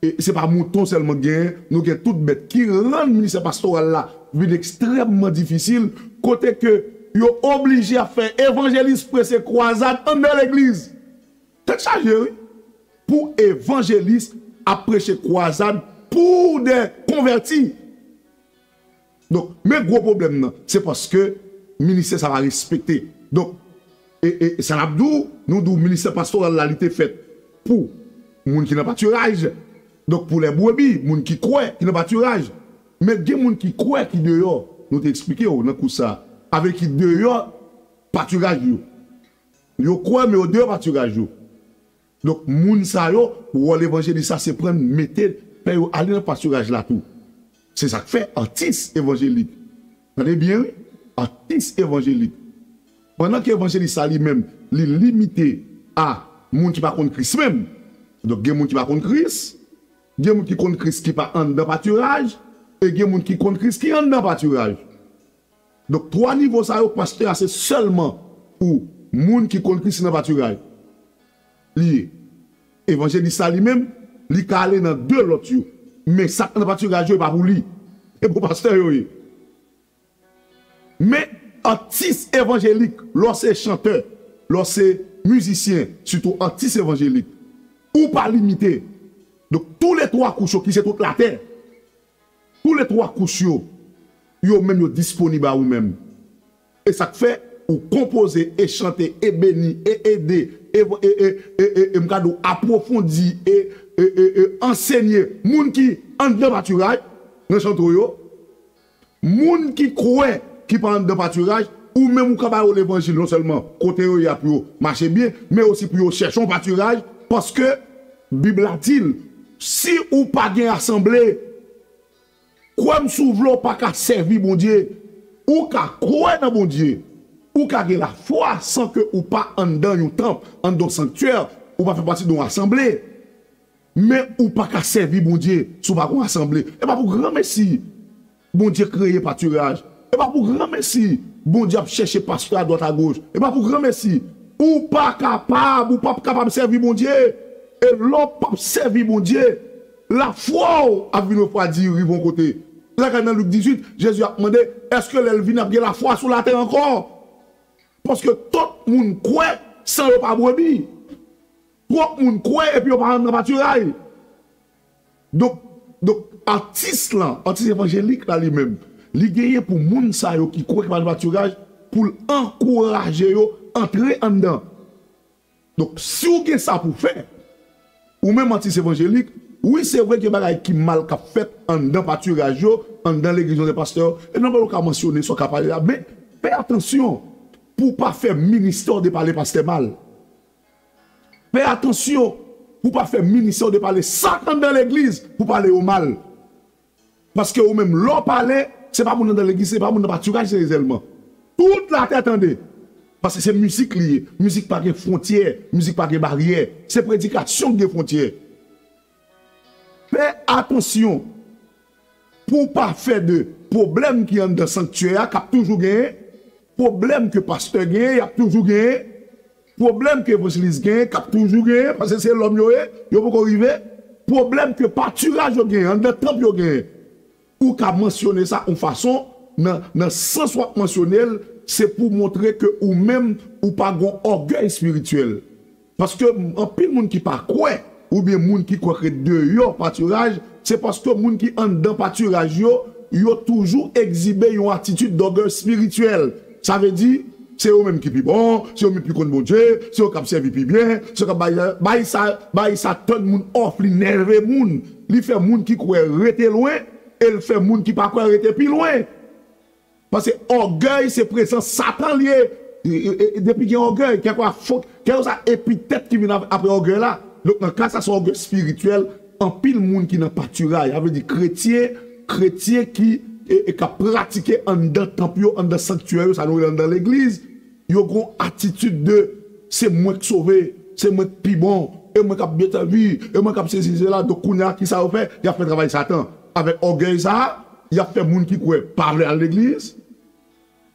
e, se pa mouton sèlman k genyen, nou gen tout bèt ki rann ministè pastoral la vin ekstrèmman difisil, kote ke yo oblije ap fè evanjelis preche kwazad anndan legliz. Tèt chaje, wi. Pou evanjelis ap preche kwazad pou de konvèti. Donk, men gwo pwoblèm nan, se paske ministè sa pa respekte. Donk, e, e, sa n ap di w, nou di w ministè pastoral la, li te fèt pou moun ki nan patiraj. Donk, pou lè brebi, moun ki kwè, ki nan patiraj. Men gen moun ki kwè ki deyò, nou te eksplike w nan kou sa, avèk ki deyò patiraj yo. Yo kwè, men yo deyò patiraj yo. Donk, moun sa yo, wòl evanjelis la, se pran, mete, fè yo ale nan patiraj la tou. Se sa k fè atis evanjelik. Tande byen, wi. Atis evanjelik. Pandan ke evanjelis la li menm, li limite a moun ki pa konn Kris menm. Donk, gen moun ki pa konn Kris, gen moun ki konn Kris ki pa anndan patiraj, e gen moun ki konn Kris ki anndan patiraj. Donk, twa nivo sa yo, pastè a se sèlman pou moun ki konn Kris nan patiraj. Li ye. Evanjelis la li menm, li ka ale nan de lòt yo. Men sa k nan patiraj yo, e pa pou li. E pou pastè yo ye. Men atis evanjelik, lè w se chantè, lè w se mizisyen, sitou atis evanjelik, ou pa limite. Donk, tou le twa kouch yo ki se tout latè, tou le twa kouch yo, yo menm yo disponib a ou menm. E sa k fè ou konpoze, e chante, e beni, e ede, e, e, e, e, e, e m ka di w apwofondi, e, e, e, e ansenye moun ki anndan patiraj nan chante w yo, moun ki kwè ki pa anndan patiraj, ou menm ou ka ba yo levanjil non sèlman kote yo ye a pou yo mache byen, men osi pou yo chèche yon patiraj, paske Bib la di l, si ou pa gen asanble, kwè m si w vle, w pa ka sèvi Bondye. Ou ka kwè nan Bondye. Ou ka gen lafwa san ke ou pa anndan yon tanp, anndan yon sanktyè, ou pa fè pati de yon asanble. Men ou pa ka sèvi Bondye si w pa gen yon asanble. E pa pou granmesi Bondye kreye patiraj. E pa pou granmesi Bondye ap chèche pastè adwat agoch. E pa pou granmesi. Ou pa kapab, ou p ap kapab sèvi Bondye. E lè w p ap sèvi Bondye, lafwa w ap vin refwadi rive yon kote. Sa k nan Lik dizuit, Jezi ap mande, èske lè l vini ap gen lafwa sou latè ankò? Paske twòp moun kwè san yo pa brebi. Twòp moun kwè epi yo pa rann nan patiraj. Donk, donk, atis lan, atis evanjelik la li menm, li genyen pou moun sa yo ki kwè ki pa nan patiraj, pou l ankouraje yo antre anndan. Donk, si w gen sa pou fè, ou menm atis evanjelik, wi, se vre gen bagay ki mal k ap fèt anndan patiraj yo, anndan legliz yo, anndan pastè yo, e nòmal ou ka mansyone sa w ka pale la, men fè atansyon pou w pa fè ministè w de pale pastè mal. Fè atansyon pou w pa fè ministè w de pale sa k anndan legliz pou pale yo mal. Paske ou menm, lè w pale, se pa moun anndan legliz, se pa moun nan patiraj se sèlman. Tout latè tande. Paske se mizik li ye. Mizik pa gen fwontyè, mizik pa gen baryè. Se predikasyon ki gen fwontyè. Fè atansyon pou w pa fè de pwoblèm ki anndan sanktyè a, k ap toujou genyen, pwoblèm ke pastè genyen, y ap toujou genyen, Pwoblèm ke evanjelis genyen, k ap toujou genyen, paske se lòm yo ye, yo poko rive. Pwoblèm ke patiraj yo genyen, anndan tanp yo genyen. Ou ka mansyone sa yon fason, nan, nan sans w ap mansyone l, se pou montre ke ou menm, ou pa gon ògèy espirityèl. Paske anpil moun ki pa kwè, oubyen moun ki kwè k ret deyò patiraj, se paske moun ki anndan patiraj yo, yo toujou egzibe yon atitid dògèy espirityèl. Sa vle di, se yo menm ki pi bon, se yo menm ki konn Bondye, se yo k ap sèvi pi byen, se yo k ap bay, bay sa, bay sa tann moun òf, li nève moun, li fè moun ki kwè rete lwen, e l fè moun ki pa kwè rete pi lwen. Paske ògèy se prezans Satan li ye. E, e, e, depi gen ògèy, kèlkeswa fo, kèlkeswa epitèt ki vin ap-, apre ògèy la. Donk, nan ka sa, se ògèy espirityèl. Anpil moun ki nan patiray, sa vle di kretyen, kretyen ki, e, e, k ap pratike anndan tanp yo, anndan sanktyè yo, sa nou rele anndan legliz, yo gon atitid de, se mwen k sove, se mwen k pi bon, e mwen k ap byen sèvi, e mwen k ap sezi sela. Donk, kounye a, ki sa yo fè? Y ap fè travay Satan. Avèk ògèy sa a, y ap fè moun ki kwè pa vle al legliz.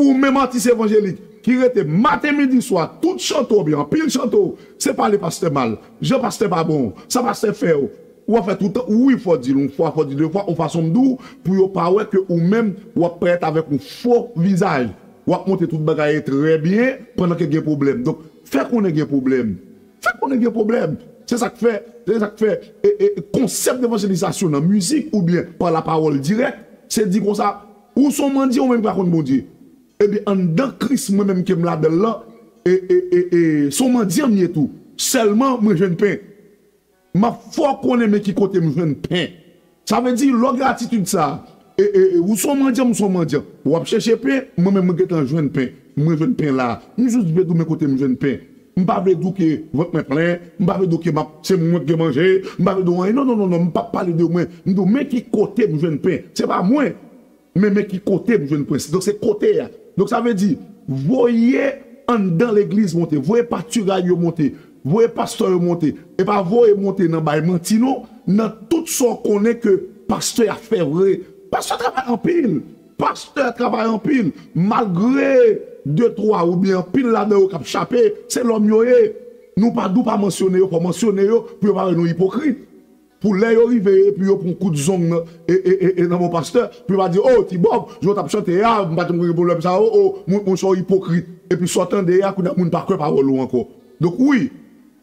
Ou menm atis evanjelik ki rete maten, midi, swa, tout chante w, oubyen anpil chante w, se pale pastè mal, jan pastè pa bon, sa pastè fè w. W ap fè toutan, wi, fò w di l yon fwa, fò w di l de fwa, yon fason m di w, pou yo pa wè ke ou menm, w ap parèt avèk yon fo vizaj. W ap montre tout bagay trè byen pandan ke gen pwoblèm. Donk, fè konnen gen pwoblèm. Fè konnen gen pwoblèm. Se sa k fè, se sa k fè, e, e, konsèp devanjelizasyon nan mizik oubyen pa lapawòl dirèk, se di konsa, ou se yon mandyan ou menm ki pa konn Bondye. Ebyen, anndan Kris, mwen menm ke m ladan l lan, e, e, e, e, se yon mandyan m ye tou. Sèlman, mwen jwenn pen. M ap fè w konnen men ki kote m jwenn pen. Sa vle di, lè w gen atitid sa a, e, e, e, ou se yon mandyan, m se yon mandyan. W ap chèche pen, mwen menm, mwen gentan jwenn pen. Mwen jwenn pen la. M jis vle di w men kote m jwenn pen. M pa vle di w ke vant mwen plen, m pa vle di w ke m ap, se mwen k gen manje, m pa vle di w anyen. Non, non, non, non, m p ap pale de mwen. M di w men ki kote m jwenn pen. Se pa mwen. Men, men ki kote m jwenn prens. Donk, se kote a. Donk, sa vle di, voye anndan legliz monte, voye patiray yo monte, voye pastè yo monte. E pa voye monte nan bay manti, non. Nan tout sa w konnen ke pastè a fè vre. Pastè travay anpil. Pastè travay anpil. Malgre de twa oubyen anpil ladan yo k ap chape, se lòm yo ye. Nou pa dou pa mansyone yo, fò mansyone yo pou yo pa wè nou ipokrit. Pou lè yo rive, epi yo pran kout zong nan, e, e, e, e nan men pastè, pou yo pa di, "O, Ti Bòb, jan w t ap chante a, m pa t janm gen pwoblèm sa, o, o, mon, monchè, w ipokrit." Epi sa w tande a, kounye a moun pa kwè pawòl ou ankò. Donk, wi,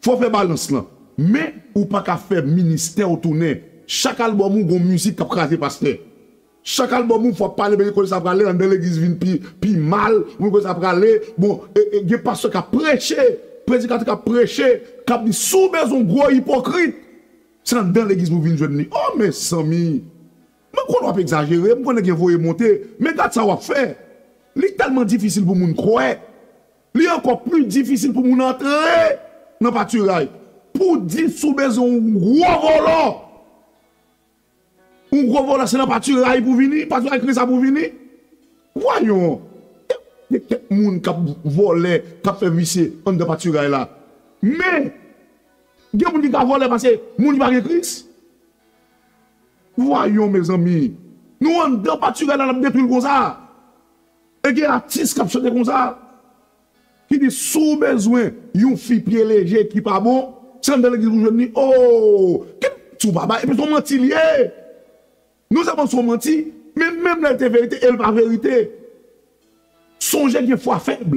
fò w fè balans lan. Men, ou pa ka fè ministè w tounen. Chak albòm ou, gon mizik k ap kraze pastè. Chak albòm ou, fò w ap pale, men kote sa prale, anndan legliz vin pi, pi mal, men kote sa prale. Bon, e, e, gen pastè k ap preche, predikatè k ap preche, k ap di, "Si w bezwen yon gwo ipokrit, se anndan legliz pou w vin jwenn li." O, mezanmi! Mwen konn w ap egzajere, m konnen gen voye monte, men gad sa w ap fè. Li tèlman difisil pou moun kwè. Li ankò pli difisil pou moun antre nan patiray. Pou w di si w bezwen yon gwo vòlò. Yon gwo vòlò, se nan patiray pou vini, patiray Kris la pou vini. Vwayon, gen kèk moun k ap vòlè, k ap fè visye anndan patiray la. Men, gen moun ki ka vòlè pase moun ki pa gen Kris. Vwayon, mezanmi. Nou anndan patiray la, n ap detwi l konsa. E gen atis k ap chante konsa. Ki di, si w bezwen yon fi pye leje ki pa bon, se anndan legliz pou w jwenn li. O! Ki, si w pa bay, epi se yon manti l ye. Non sèlman se yon manti, men menm lè l te verite, e l pa verite. Sonje gen fwa fèb.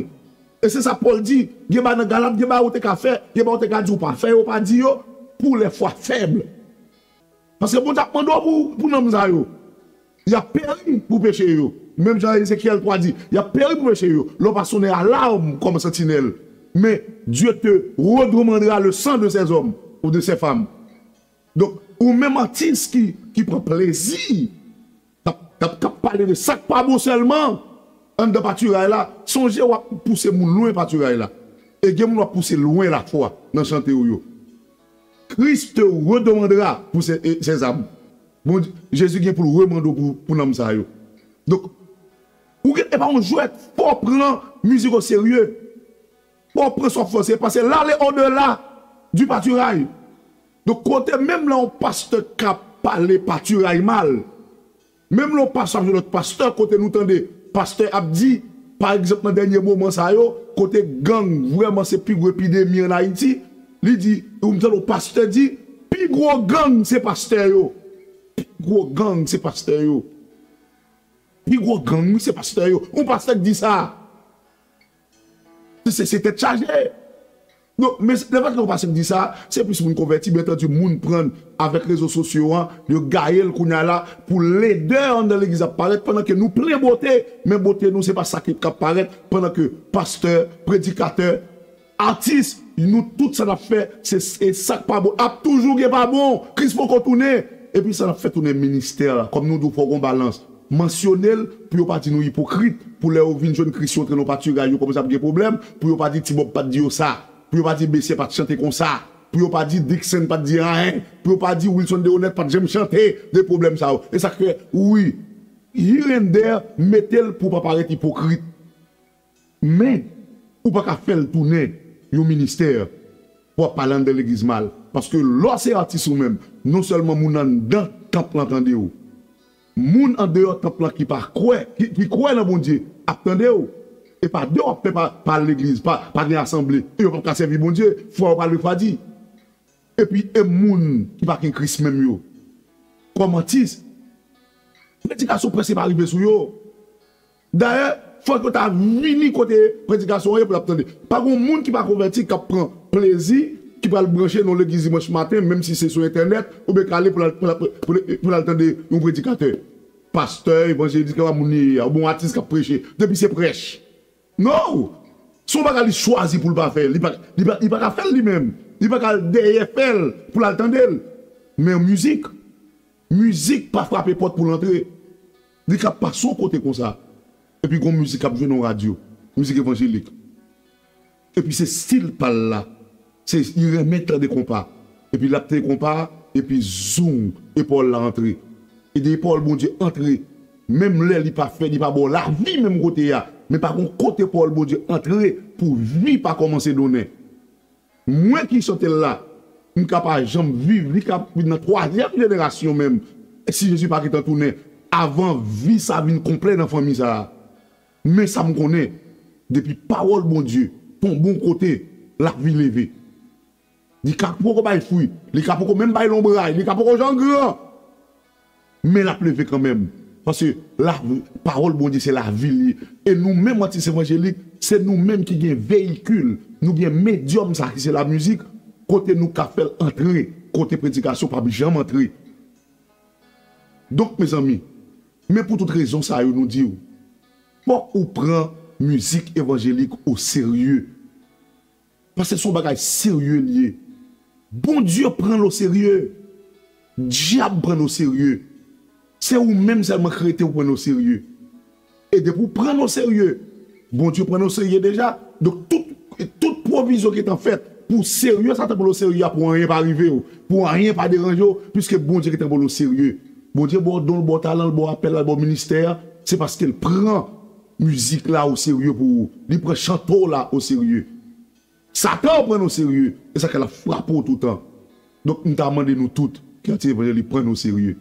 E se sa Pòl di, gen bagay nan Galat, gen bagay ou te ka fè, gen bagay ou te ka di ou pa fè yo, pa di yo, pou lè fwa fèb. Paske Bondye ap mande w pou, pou nanm sa yo. Y ap peri pou peche yo. Menm jan Ezekyèl twa di, y ap peri pou peche yo. Lè w pa sonnen alam kòm santinèl. Men, Dieu te redemandera le sang de ces hommes ou de ces femmes. Donk, ou menm atis ki, ki pran plezi, k ap, k ap, k ap pale de sa k pa bon sèlman anndan patiray la, sonje w ap pouse moun lwen patiray la. E gen moun w ap pouse lwen lafwa nan chante w yo. Christ te redemandera pour ces, ces âmes. Bon, Jezi gen pou l remande w pou, pou nanm sa yo. Donk, ou gen, e pa yon jwèt, fò w pran mizik o serye. Fò w pran sa w fè, se paske l ale odela di patiray. Donk, kote menm lè yon pastè k ap pale patiray mal, menm lè yon pastè ap jwe lòt pastè, kote nou tande pastè ap di, Pa egzanp, nan dènye moman sa yo, kote gang vrèman se pi gwo epidemi ann Ayiti, li di, ou m tande yon pastè di, pi gwo gang se pastè yo. Pi gwo gang se pastè yo. Pi gwo gang, wi, se pastè yo. Yon pastè k di sa. Se, se, se tèt chaje. Donk, men lè pastè, yon pastè k di sa, se plis moun konvèti, byen antandi, moun pran avèk rezo sosyo an, yo gaye l kounye a la, pou ledè anndan legliz ap parèt, pandan ke nou plen bote, men bote nou, se pa sa ki, k ap parèt, pandan ke pastè, predikatè, atis, nou tout sa n ap fè, se, se sa k pa bon. Ap toujou gen pa bon. Kris poko tounen. Epi sa n ap fè tounen ministè la. Kòm nou di w fò gon balans. Mansyone l pou yo pa di nou ipokrit. Pou lè yo vin jwenn Kris yo antre nan pati yo, yo kòmanse ap gen pwoblèm. Pou yo pa di Ti Bòb pa t di yo sa. Pou yo pa di Besye pa t chante konsa. Pou yo pa di Dickson pa t di anyen. Pou yo pa di Wilson Deronette pa t janm chante de pwoblèm sa yo. E sa k fè, wi, here and there, mete l pou pa parèt ipokrit. Men, ou pa ka fè l tounen yon ministè pou w ap pale anndan legliz mal. Paske lè w se atis ou menm, non sèlman moun anndan tanp lan tande w, moun andeyò tanp lan ki pa kwè, ki, ki kwè nan Bondye, ap tande w. E pa de w ap fè pa, pa al legliz, pa, pa gen asanble, e yo p ap ka sèvi Bondye, fwa yo pral refwadi. Epi e moun ki pa gen Kris menm yo, kòm atis, predikasyon prèske pa rive sou yo. Dayè, fòk yo ta vini kote predikasyon an ye pou l ap tande. Pa gen moun ki pa konvèti k ap pran plezi, ki pral branche nan legliz dimanch maten, menm si se sou entènèt, oubyen k ale pou l al, pou l al, pou l, pou l al tande yon predikatè. Pastè, evanjelis, kèlkeswa moun li ye a, oubyen yon atis k ap preche. Depi se prèch. No! Se yon bagay li chwazi pou l pa fè. Li pa, li pa, li pa ka fè l li menm. Li pa ka al dèyè fè l pou l al tande l. Men mizik, mizik pa frape pòt pou l antre. Li ka pase yon kote konsa. Epi gon mizik k ap jwe nan radyo. Mizik evanjelik. Epi se stil pa l la. Se, li renmen tande konpa. Epi l ap tande konpa, epi zoom, e pawòl la antre. E depi pawòl Bondye antre, menm lè li pa fè, li pa ba w lavi menm kote a, men pa gon kote pawòl Bondye antre pou vi pa kòmanse donnen. Mwen ki chante l la, m ka pa janm viv, li ka vin nan twazyèm jenerasyon menm, si Jezi pa gentan tounen, avan vi sa vin konplè nan fanmi sa a. Men sa m konnen, depi pawòl Bondye tonbe yon kote, lavi leve. Li ka poko bay fwi, li ka poko menm bay lonbray, li ka poko janm gran. Men l ap leve kanmenm. Paske la, pawòl Bondye se lavi l ye. E nou menm atis evanjelik, se nou menm ki gen veyikil, nou gen medyòm sa ki se lamizik, kote nou ka fè l antre, kote predikasyon p ap janm antre. Donk, mezanmi, men pou tout rezon sa yo nou di w, fòk ou pran mizik evanjelik oserye. Paske se yon bagay serye l ye. Bondye pran l oserye. Dyab pran l oserye. Se ou menm sèlman k rete ou pran l oserye. E depi w pran l oserye, Bondye pran l oserye deja. Donk, tout, tout pwovizyon ki gentan fèt pou serye Satan pran l oserye a, pou anyen pa rive w, pou anyen pa deranje w, piske Bondye gentan pran l oserye. Bondye ba w don l, ba w talan l, ba w apèl la, ba w ministè a, se paske l pran mizik la oserye pou ou. Li pran chante w la oserye. Satan pran nou serye, e sa k fè l ap frape w toutan. Donk, m ta mande nou tout ki atis evanjelik pran nou serye.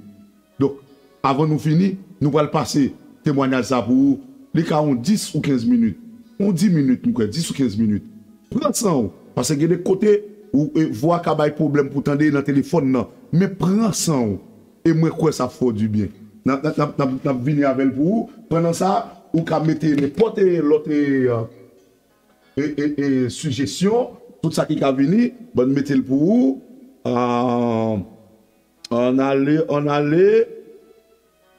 Donk, avan nou fini, nou pral pase temwayaj sa pou ou. Li ka yon dis ou kenz minit. Yon dis minit, m kwè, dis ou kenz minit. Pran san w, paske gen de kote ou, e, vwa ka bay pwoblèm pou tande nan telefòn nan. Men pran san w, e mwen kwè sa ap fè w dibyen. N ap, n ap, n ap, n ap, n ap vini avè l pou ou. Pandan sa, ou ka mete nenpòt, e, lòt, e, e, e, e, sijesyon, tout sa ki ka vini, ban m mete l pou ou. Ah, ann ale, ann ale.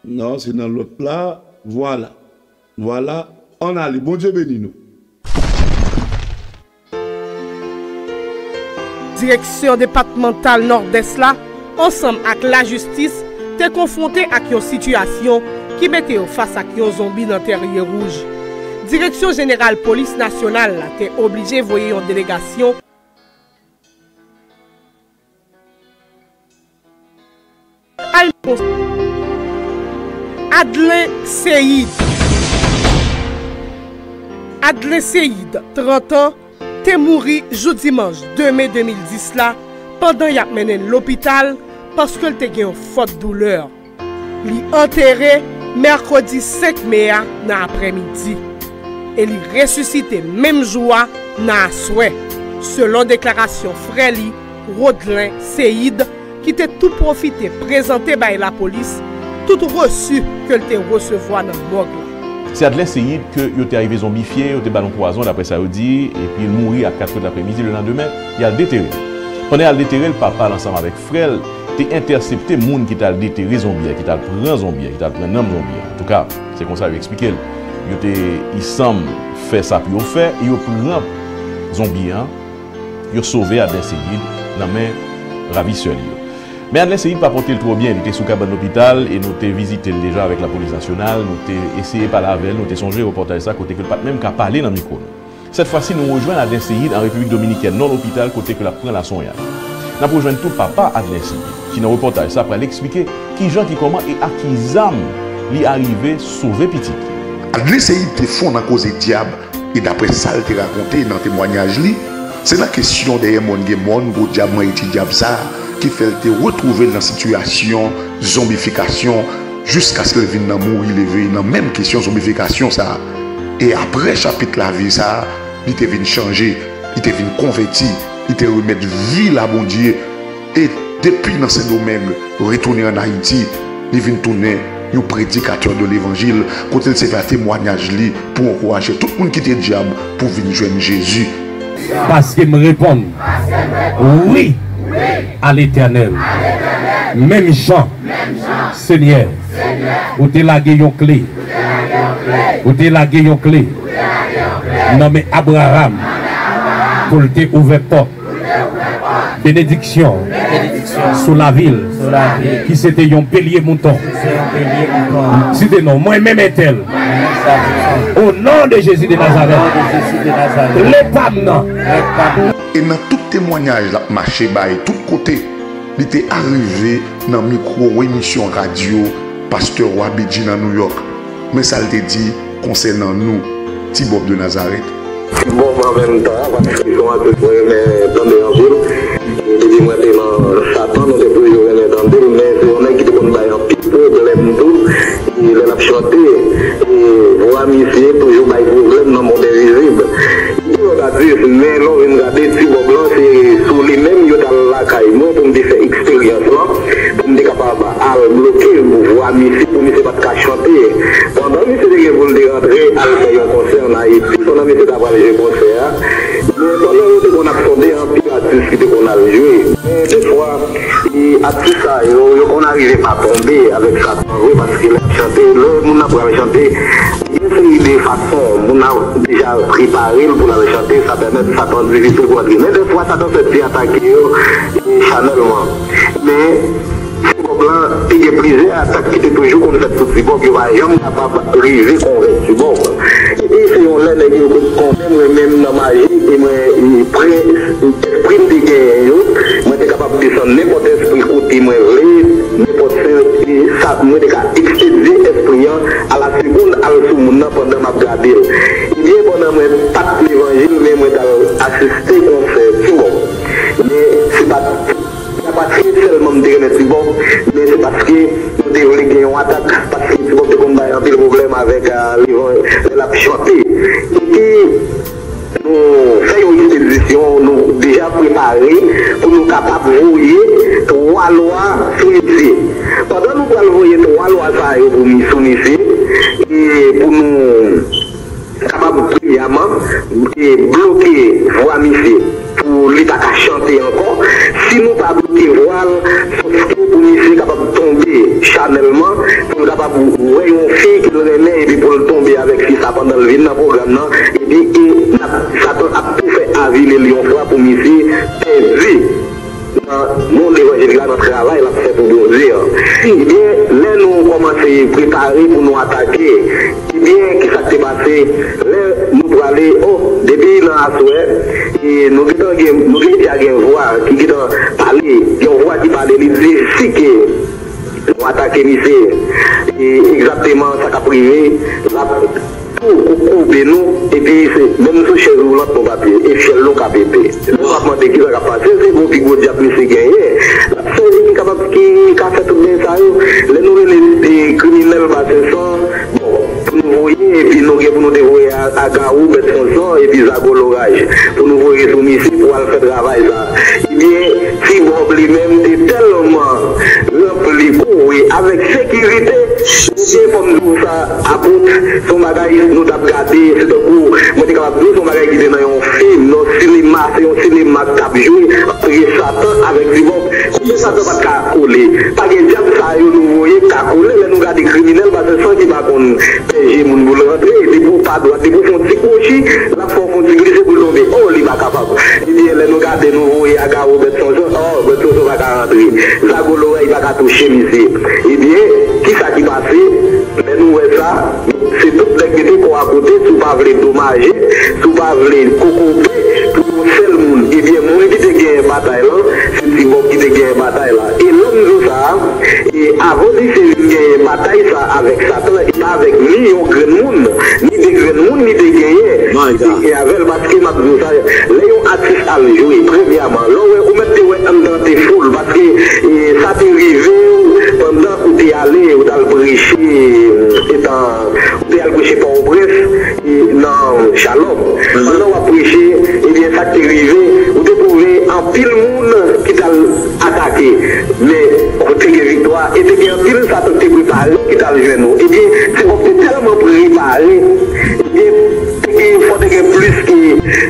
Non, se nan lòt la. Vwala. Vwala. Ann ale. Bondye beni nou. Direksyon depatmantal Nòdès la, ansanm ak lajistis, te konfwonte ak yon sitiyasyon ki mete yo fas ak yon zonbi nan Tèrye Wouj. Direksyon Jeneral Polis Nasyonal la te oblije voye yon delegasyon al Adlen Seyid. Adlen Seyid, trant an, te mouri jou dimanch de me de mil dis la pandan y ap mennen l lopital paske l te gen yon fòt doulè. Li antere mèkredi senk me a nan aprèmidi. e li resisite menm jou a nan aswè, selon deklarasyon frè li, Rodlen Seyid, ki te tou pwofite prezante bay lapolis tout resi ke l te resevwa nan mòg la. Se Adlen Seyid ke yo te arive zonbifye, yo te ba l yon pwazon, daprè sa yo di, epi l mouri a kat è lapremidi lelandemen, y al detere l. Pandan y al detere l, papa l ansanm avèk frè l te entèsepte moun ki t al detere zonbi a, ki t al pran zonbi a, ki t al pran nanm zonbi a. Antouka, se konsa yo eksplike l. Yo te, i sanm, fè sa pou yo fè, e yo pran zonbi a, yo sove Adlen Seyid nan men ravisè li yo. Men Adlen Seyid pa pote l twò byen, li te sou kabann lopital e nou te vizite l deja avèk Lapolis Nasyonal, nou te eseye pale avè l, nou te sonje repòtaj sa kote ke l pa t menm ka pale nan mikwo nou. Sèt fwa si, nou rejwenn Adlen Seyid an Repiblik Dominikèn, nan lopital kote ke l ap pran laswenyaj. N ap rejwenn tou papa Adlen Seyid, ki nan repòtaj sa pral eksplike kijan, ki kòman e ak ki zam li arive sove pitit li. Adlen Seyid te fon nan koze dyab, e daprè sa l te rakonte nan temwayaj li, se nan kesyon dèyè mòn gen mòn, gwo dyab, manyen ti dyab sa a, ki fè l te retwouve l nan sitiyasyon zonbifikasyon, jiskaske l vin nan mouri leve nan menm kesyon zonbifikasyon sa a. E aprè chapit lavi sa a, li te vin chanje, li te vin konvèti, li te remèt vi l a Bondye, e depi nan Sendomeng, retounen ann Ayiti, li vin tounen yon predikatè de levanjil, kote l sèvi a temwayaj li pou ankouraje tout moun ki te dyab pou vin jwenn Jezi. Paske m reponn, wi, a Letènèl. Menm jan, Senyè, ou te lage yon kle, ou te lage yon kle nan men Abraram pou l te ouvè pòt benediksyon sou lavi l, ki se te yon belye mouton. Site non, mwen menm entèl, o non de Jezi de Nazarèt, kle pa m nan. E nan tout temwayaj l ap mache bay tout kote, li te arive nan mikwo emisyon radyo Pastè Roy Bedjine nan Nouyòk. Men sa l te di konsènan nou, Ti Bòb de Nazarèt. Ti Bòb an menm tan, paske se yon atis mwen renmen tande anpil. E depi mwen te nan Satan, nou te toujou renmen tande l, men se yon nèg ki te konn bay anpil pwoblèm tou. E lè l ap chante, e vwa misye toujou bay pwoblèm nan Monde Invizib. Gen lòt atis, men lè w vin gade, Ti Bòb lan, se sou li menm yo t al lakay mwen pou m te fè eksperyans lan, pou m te kapab al bloke vwa misye, pou misye pa t ka chante. Pandan misye te gen pou l te rantre al fè yon konsè ann Ayiti, pandan misye ta pral jwe konsè a, men pandan yo te konn ap sonde, anpil atis ki te konn al jwe. Men defwa, e atis sa yo, yo konn arive pa tonbe avèk Satan vre, paske lè y ap chante, lè moun nan pral chante, gen seri de fason, moun nan deja prepare l pou l al chante, sa pèmèt Satan difisil pou antre. Men defwa, Satan fè ti atake yo, e chanèlman. Men, Ti Bòb lan, te gen plizyè atak ki te toujou konn fèt sou Ti Bòb, yo pa janm kapab rive konvenk Ti Bòb. E se yon lè nèg yo konn konvenk mwen menm nan maji, e mwen, e prè, espri m te genyen yo, mwen te kapab desann nenpòt espri kote mwen vle, nenpòt se, e sa, mwen te ka ekspedye espri an a la segonn al sou moun nan pandan m ap gade l. Ebyen, pandan mwen pa t levanjil, men mwen t al asiste konsè Ti Bòb. Men se pa t, se pa paske sèlman m te renmen Ti Bòb, men se paske nou te vle gen yon atak, paske Ti Bòb te konn bay anpil pwoblèm avèk, a, levan-, lè l ap chante. Epi, nou fè yon ekspedisyon, nou deja prepare pou nou kapab voye twa lwa sou misye. Pandan nou pral voye twa lwa sa yo pou mi-, sou misye, e pou nou kapab, premyèman, e bloke vwa misye pou li pa ka chante ankò. Si nou pa bloke vwa l, sòske pou misye kapab tonbe chanèlman, pou l kapab wè yon fi ke l renmen, epi pou l tonbe avèk fi sa pandan l vin nan pwogram nan, epi e n ap, Satan ap tou fè avili l yon fwa pou misye pèdi nan mond evanjelik la, nan travay l ap fè pou Bondye an. Ebyen, lè nou kòmanse prepare pou nou atake, ebyen, kisa k te pase? Lè nou prale, o, depi nan aswè, e nou gentan gen, nou gentan gen vwa ki gentan pale, yon vwa ki pale, li di, si ke nou atake misye, e egzakteman sa k ap rive, l ap tou koube nou, epi se menm sou chèz woulant nou p ap ye, e fyèl nou ka pete. Nou p ap mande kisa k ap pase, se gwo pi gwo dyab misye genyen. L ap sèvi ki kapab, ki ka fè tout bagay sa yo. Lè nou rele, e, kriminèl basen san, bon, pou nou voye, epi nou gen pou nou te voye Agawou, Bèt Sonson epi Zago Loraj pou nou voye sou misye pou al fè travay sa. Ebyen, Ti Bòb li menm te tèlman ranpli kore avèk sekirite, ebyen, fò m di w sa, Apot, se yon bagay nou t ap gade, se tankou, mwen te kapab di w, se yon bagay ki te nan yon fim, nan yon sinema, se yon sinema k t ap jwe, antre Satan avèk Ti Bòb. Kote Satan pa t ka kole? Pa gen dyab sa yo nou voye k ka kole lè nou gade kriminèl, paske san ki pa konn pèje moun pou l rantre, depi w pa dwat, depi w fè yon ti kwochi, l ap fè w fè yon ti glise pou l tonbe. Oh, li pa kapab. Ebyen, lè nou gade, nou voye Agawou, Bèt Sonson, oh, Bèt Sonson pa ka rantre. Zago Loraj pa ka touche misye. Ebyen, kisa ki pase? Lè nou wè sa, se tout nèg mete kò a kote, si w pa vle domaje, si w pa vle kokobe pou yon sèl moun. Ebyen, mwen ki te genyen batay lan, se Ti Bòb ki te genyen batay la. E lè m di w sa, e avan misye vin genyen batay sa avèk Satan, e pa avèk ni yon grenn moun, ni de grenn moun li te genyen, li te genyen avè l, paske m ap di w sa, lè yon atis al jwe, premyèman, lè w wè, ou mèt te wè anndan te foul, paske, e, sa te rive w pandan ou te ale, ou t al preche, etan, ou te al preche Pòtoprens, e, nan Shalom. Pandan w ap preche, ebyen, sa k te rive, ou te twouve anpil moun ki t al atake. Men, ou te gen viktwa, e te gen anpil Satan ki te prepare ki t al jwenn ou. Ebyen, Ti Bòb te tèlman prepare, ebyen, te gen, fò te gen plis ke,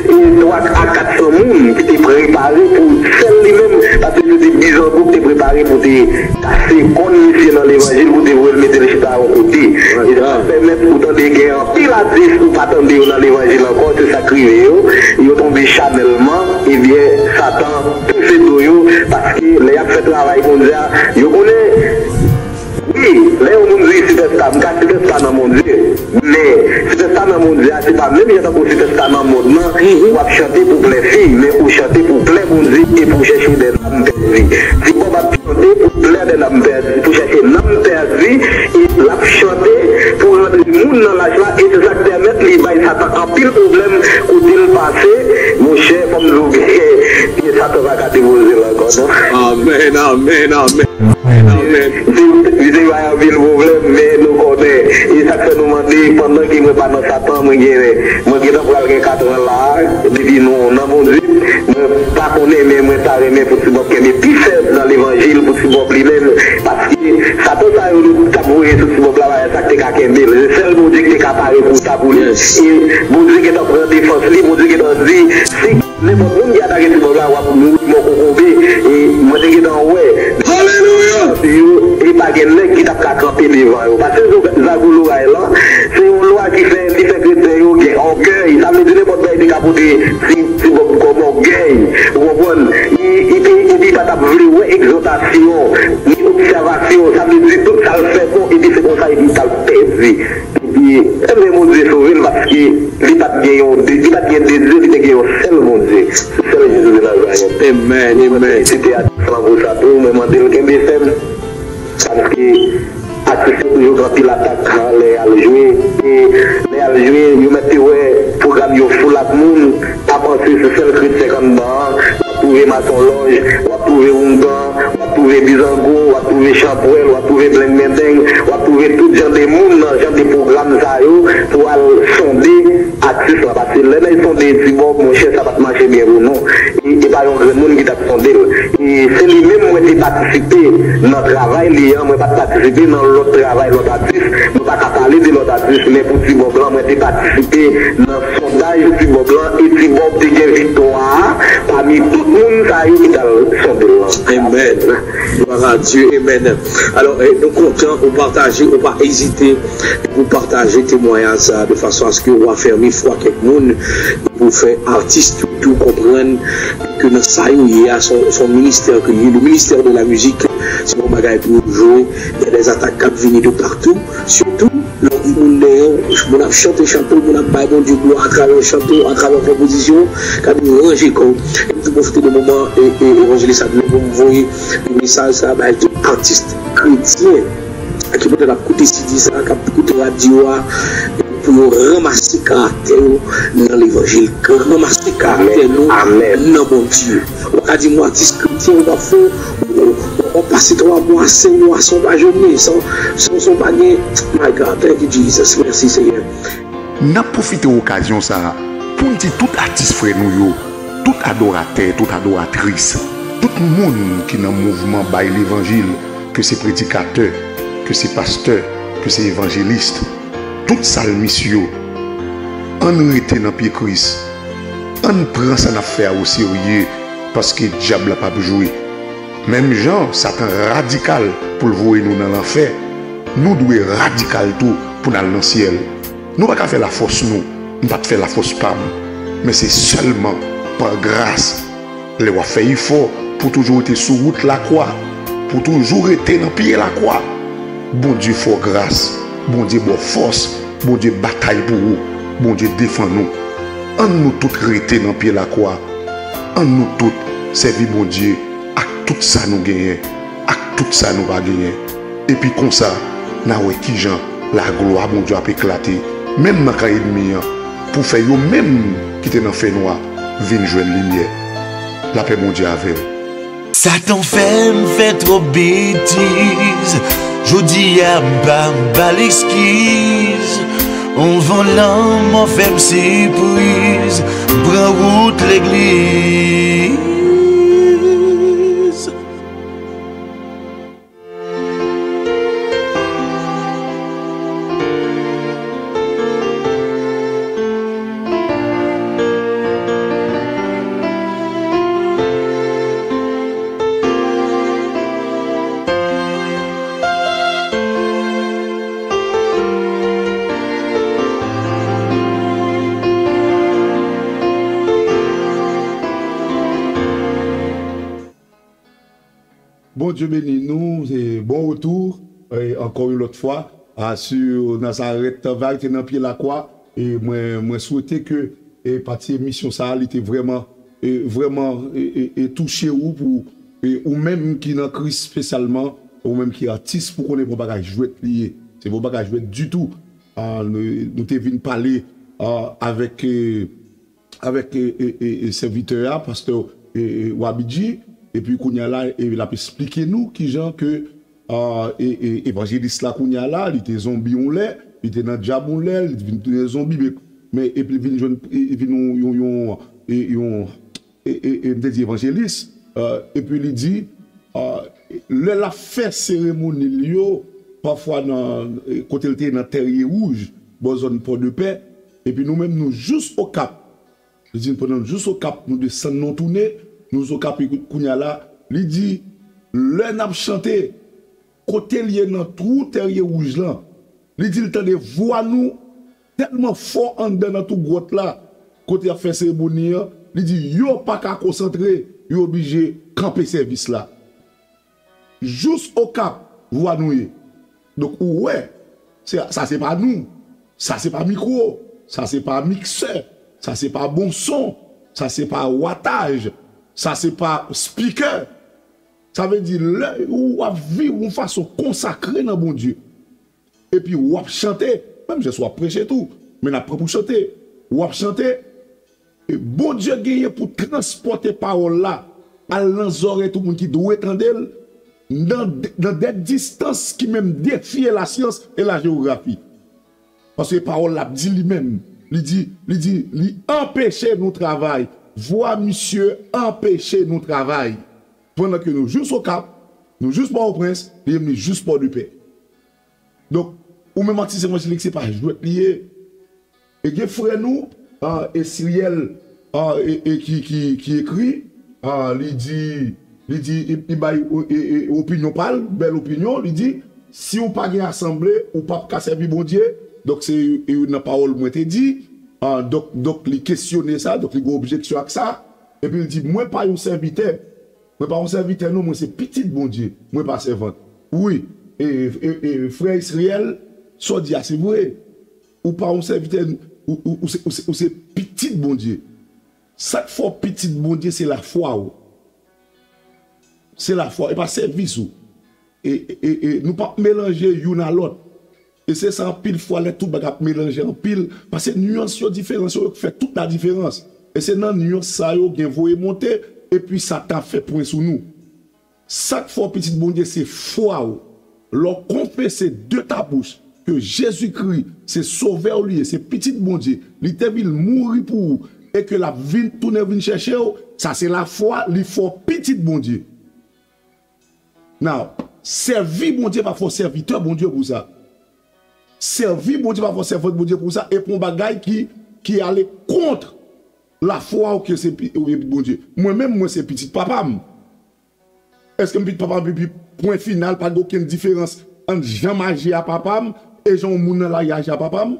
e, twa a kat san moun ki te prepare pou sèl li menm, paske se te Bizango ki te prepare pou te kase kòn misye nan levanjil pou te voye l mete l chita yon kote. E sa pèmèt ou tande gen anpil atis ou pa tande yo nan levanjil ankò, se sa k rive yo. Yo tonbe chanèlman, ebyen, Satan pouse do yo, paske lè y ap fè travay Bondye a, yo konnen, wi, lè yon moun di sipèsta, m ka sipèsta nan Bondye, men sipèsta nan Bondye a, se pa menm jan tankou sipèsta nan mond lan, w ap chante pou plè fi, men ou chante pou plè Bondye e pou chèche dè nanm pèdi. Ti Bòb ap chante pou plè dè nanm pèdi, pou chèche nanm pèdi, e l ap chante pou rantre moun nan lach la, e se sa k pèmèt li bay Satan anpil pwoblèm kote l pase, monchè, fò m di w, pye Satan pa ka depoze l ankò, non. Amèn, amèn, amèn. Amèn. Li te bay anpil pwoblèm, men nou konnen. E sa k fè nou mande, pandan ke mwen pa nan Satan, mwen gen, mwen gentan pral gen katran la, depi nou nan Bondye, mwen pa konnen, men mwen ta renmen pou Ti Bòb kenbe pi fèm nan levanjil, pou Ti Bòb li menm, paske Satan sa yo nou t ap voye sou Ti Bòb la, pa gen sa k te ka kenbe l. Se sèl Bondye ki te ka pare kou sa pou li. E Bondye gentan pran defans li, Bondye gentan di, si Nenpòt moun ki atake Ti Bòb la, w ap mouri mò kokobe. E mwen te gentan wè. Alelouya! Yo, e pa gen nèg ki t ap ka kanpe devan yo. Paske zo-, Zago Loray lan, se yon lwa ki fè, li fè kretyen yo gen ògèy. Sa vle di nenpòt bagay te ka pote Ti, Ti Bòb kòm ògèy. Ou konprann? Li, li te, epi li pa t ap vle wè egzòtasyon, ni obsèvasyon. Sa vle di tout sa l fè bon, epi se konsa, epi l t al pèdi. Epi, ebyen, Bondye sove l paske li pa t gen yon de, li pa t gen de Dye, li te gen yon sèl Bondye. Se sèl Jezi de Nazarèt. Amèn, amèn. Mwen felisite atis lan pou sa tou, mwen mande l kenbe fèm. Paske atis yo toujou gen anpil atak lè y al jwe. E lè y al jwe, yo mèt te wè pwogram yo full ak moun. Pa panse se sèl kretyen k anndan an. W ap twouve Mason Lòj, w ap twouve Oungan, w ap twouve Bizango, w ap twouve Chanpwèl, w ap twouve Blengbendeng, w ap twouve tout jan de moun nan jan de pwogram sa yo pou al sonde atis lan. Paske lè nèg sonde Ti Bòb, monchè, sa pa t mache byen pou nou. E, e pa yon grenn moun ki t ap sonde l. E se li menm mwen te patisipe nan travay li an, mwen pa t patisipe nan lòt travay lòt atis. Nou pa ka pale de lòt atis, men pou Ti Bòb lan, mwen te patisipe nan sondaj Ti Bòb lan, e Ti Bòb te gen viktwa a pami tout moun sa yo ki t al sonde l lan. Amèn. Glwa a Dye. Amèn. Alò, eh, nou kontan ou pataje, ou pa ezite pou pataje temwayaj sa a de fason aske ou afèmi fwa kèk moun, e pou fè atis yo tou konprann ke nan sa yo ye a, se yon, se yon ministè ke li ye. Le ministère de la musique, se yon bagay pou yo jwe. Il y a des attaques k ap vini de partout. Sitou, lè w gen moun dèyè w, moun ap chante chanto, moun ap bay Bondye glwa atravè chanto, atravè konpozisyon, k ap ranje kò w. E m tou pwofite de moman e, e, evanjelis Adler pou m voye mesaj sa bay tout atis kretyen ki petèt ap koute C D sa, k ap koute radyo a, pou yo ranmase karaktè yo nan levanjil, ranmase karaktè nou nan Bondye. Ou ka di m atis kretyen, ou pa fè, ou, ou, ou pase twa mwa, senk mwa san w pa jwenn li, san, san, san w pa gen. My God, thank you, Jesus. Mèsi, Senyè. N ap pwofite okazyon sa a pou n di tout atis frè nou yo, tout adoratè, tout adoratris, tout moun ki nan mouvman bay levanjil, ke se predikatè, ke se pastè, ke se evanjelis, tout salmis yo, ann rete nan pye Kris. Ann pran sa n ap fè a oserye, paske dyab la p ap jwe. Menm jan Satan radikal pou l voye nou nan lanfè, nou dwe radikal tou pou n al nan syèl. Nou pa ka fè lafòs nou, m pa t fè lafòs pa m, men se sèlman pa gras. Lè w ap fè efò pou toujou rete sou wout lakwa, pou toujou rete nan pye lakwa, Bondye fè w gras, Bondye ba w fòs, Bondye batay pou ou, Bondye defann ou. Ann nou tout rete nan pye lakwa, ann nou tout sèvi Bondye ak tout sa nou genyen, ak tout sa nou pa genyen. Epi konsa, n a wè kijan laglwa Bondye ap eklate, menm nan kan ènmi an, pou fè yo menm ki te nan fènwa vin jwenn limyè. Lapè Bondye avè w. Satan fè m fè twòp betiz. Jodi a m pa ba l eskiz. On van lanmò fè m sipriz. M pran wout legliz. Bondye beni nou, e bon retou, e ankò yon lòt fwa, a, sou Nazarèt Varite nan pye lakwa, e mwen, mwen swete ke, e pati emisyon sa a, li te vrèman, e vrèman, e, e, e touche ou pou, e ou menm ki nan Kris espesyalman, ou menm ki atis, pou konnen bon bagay jwèt li ye. Se bon bagay jwèt ditou. A, nou, nou te vin pale, a, avèk, e, avèk, e, e, e, e, sèvitè a, pastè, e, e, Wabidji, epi kounye a la, e, l ap esplike nou kijan ke, a, e, e, evanjelis la kounye a la, li te zonbi yon lè, li te nan dyab yon lè, li vin tounen zonbi, men, men epi li vin jwenn, e, e, vin yon, yon, yon, e, yon, e, e, e, m te di evanjelis, a, epi li di, a, lè l ap fè seremoni l yo, pafwa nan, e, kote l te ye nan Tèrye Wouj, bò zòn Pòdepè, epi nou menm nou jous Okap. Li di nou pandan nou jous Okap, nou desann nan tounen, nou jous Okap, e kounye a la, li di, lè n ap chante, kote l ye nan twou Tèrye Wouj lan, li di l tande vwa nou tèlman fò anndan nan twou gwòt la, kote y ap fè seremoni an, li di yo pa ka konsantre, yo oblije kanpe sèvis la. Jous Okap, vwa nou ye. Donk, ou wè, se, sa se pa nou. Sa se pa mikwo. Sa se pa miksè. Sa se pa bon son. Sa se pa wataj. Sa se pa spikè. Sa vle di, lè ou ap viv yon fason konsakre nan Bondye, epi w ap chante, menm jan si w ap preche tou, men n ap pran pou chante. W ap chante, e Bondye genyen pou transpòte pawòl la, al nan zòrèy tout moun ki dwe tande l, nan, nan dè distans ki menm defye lasyans e lajewografi. Paske pawòl la ap di li menm, li di, li di, li anpeche nou travay. Vwa misye anpeche nou travay. Pandan ke nou jous Okap, nou jous Pòtoprens, li menm li jous Pòdepè. Donk, ou menm atis evanjelik, se pa jwèt li ye. E gen frè nou, a, Esriel, a, e, e ki, ki, ki ekri, a, li di, li di, li, li bay, e, e, opinyon pa l, bèl opinyon, li di, si w pa gen asanble, ou p ap ka sèvi Bondye. Donk, se, e, nan pawòl mwen te di, a, donk, donk, li kesyone sa, donk, li gen objeksyon ak sa. Epi li di, mwen pa yon sèvitè. Mwen pa yon sèvitè, non, mwen se pitit Bondye. Mwen pa sèvant. Wi, e, e, e, frè Esriel, sa w di a, se vre. Ou pa yon sèvitè, ou, ou, ou se, ou se, ou se pitit Bondye. Sa k fè w pitit Bondye, se lafwa w. Se lafwa w, e pa sèvis ou. E, e, e, e nou p ap melanje youn a lòt. E se sa anpil fwa lè tout bagay ap melanje anpil, paske nyans yo, diferans yo, yo k fè tout ladiferans. E se nan nyans sa yo gen voye monte, epi Satan ap fè pwen sou nou. Sa k fè w pitit Bondye se fwa w. Lè w konfese de ta bouch ke Jezikri se Sovè w li ye, se Pitit Bondye, li te vin mouri pou ou, e ke l ap vin tounen vin chèche w, sa se lafwa, li fè w pitit Bondye. Now, sèvi Bondye pa fè w sèvitè Bondye pou sa. Sèvi Bondye pa fè w sèvant Bondye pou sa, e pou yon bagay ki, ki ale kont lafwa w ke se pi, ou ye Bondye. Mwen menm, mwen se pitit papa m. Èske m pitit papa m epi pwen final, pa gen okenn diferans ant jan m aji a papa m e jan yon moun nan lari aji a papa m?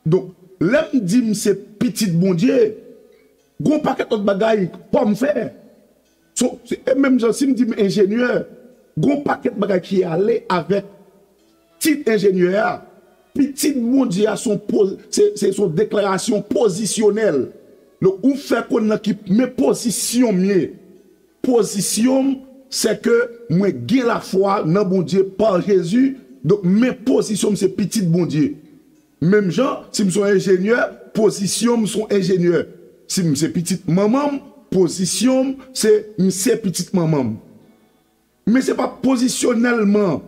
Donk, lè m di m se pitit Bondye, gon pakèt lòt bagay fò m fè. So, se, e menm jan, si m di m enjenyè, gon pakèt bagay ki ale avèk tit enjenyè a. Pitit Bondye a se yon po-, se, se, se yon deklarasyon pozisyonèl. Donk, ou fè konn nan ki men pozisyon m ye. Pozisyon m, se ke mwen gen lafwa nan Bondye pa Jezi, donk men pozisyon m se pitit Bondye. Menm jan, si m se yon enjenyè, pozisyon m se yon enjenyè. Si m se pitit manman m, pozisyon m se m se pitit manman m. Men se pa pozisyonèlman.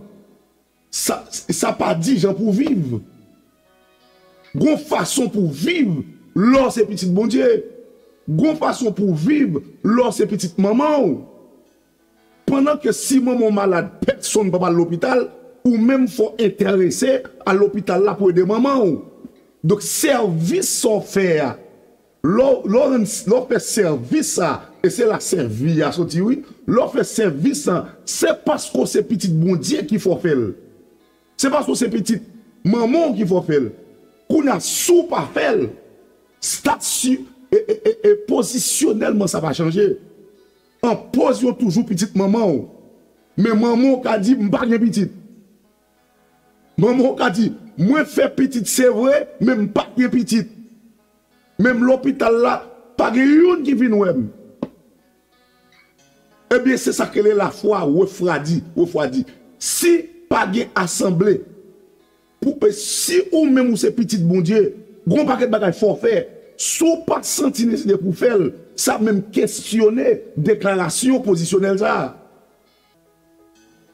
Sa, sa pa di jan pou viv. Gon fason pou viv lè w se pitit Bondye. Gon fason pou viv lè w se pitit manman w. Pandan ke si manman w malad, pèsonn pa pral lopital, ou menm fò w enterese al lopital la pou ede manman w. Donk, sèvis sa w fè a, lè w, lè w rann, lè w fè sèvis sa, e se la sèvi a soti, wi. Lè w fè sèvis sa, se paske w se pitit Bondye ki fè w fè l. Se paske w se pitit manman w ki fè w fè l. Kounye a, si w pa fè l, stati, e, e, e, e pozisyonèlman, sa pa chanje. An poz yo toujou pitit manman w. Men manman w ka di, "M pa gen pitit." Manman w ka di, "Mwen fè pitit, se vre, men m pa gen pitit." Menm lopital la, pa gen youn ki vin wè m. Ebyen, se sa k rele lafwa refwadi, refwadi. Si pa gen asanble, pou, e si ou menm ou se pitit Bondye, gon pakèt bagay fò w fè. Si w pa santi nesesite pou w fè l, sa menm kesyone deklarasyon pozisyonèl sa a.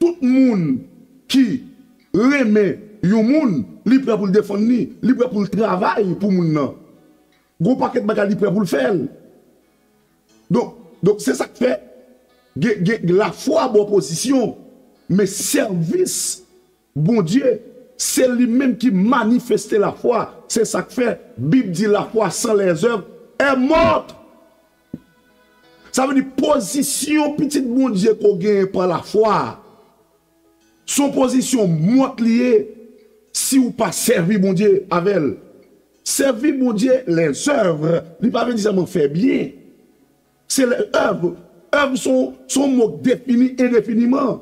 Tout moun ki renmen yon moun, li prè pou l defann li, li prè pou l travay pou moun nan. Gon pakèt bagay li prè pou l fè l. Donk, donk se sa k fè gen, gen lafwa ba w pozisyon, men sèvis Bondye, se li menm ki manifeste lafwa. Se sa k fè Bib di lafwa sans les œuvres est morte. Sa vle di pozisyon pitit Bondye ke w genyen pa lafwa a, se yon pozisyon mòt li ye si w pa sèvi Bondye avè l. Sèvi Bondye, les œuvres, li pa vle di sèlman fè byen. Se les œuvres. Èv se yon, se yon mo k defini endefiniman.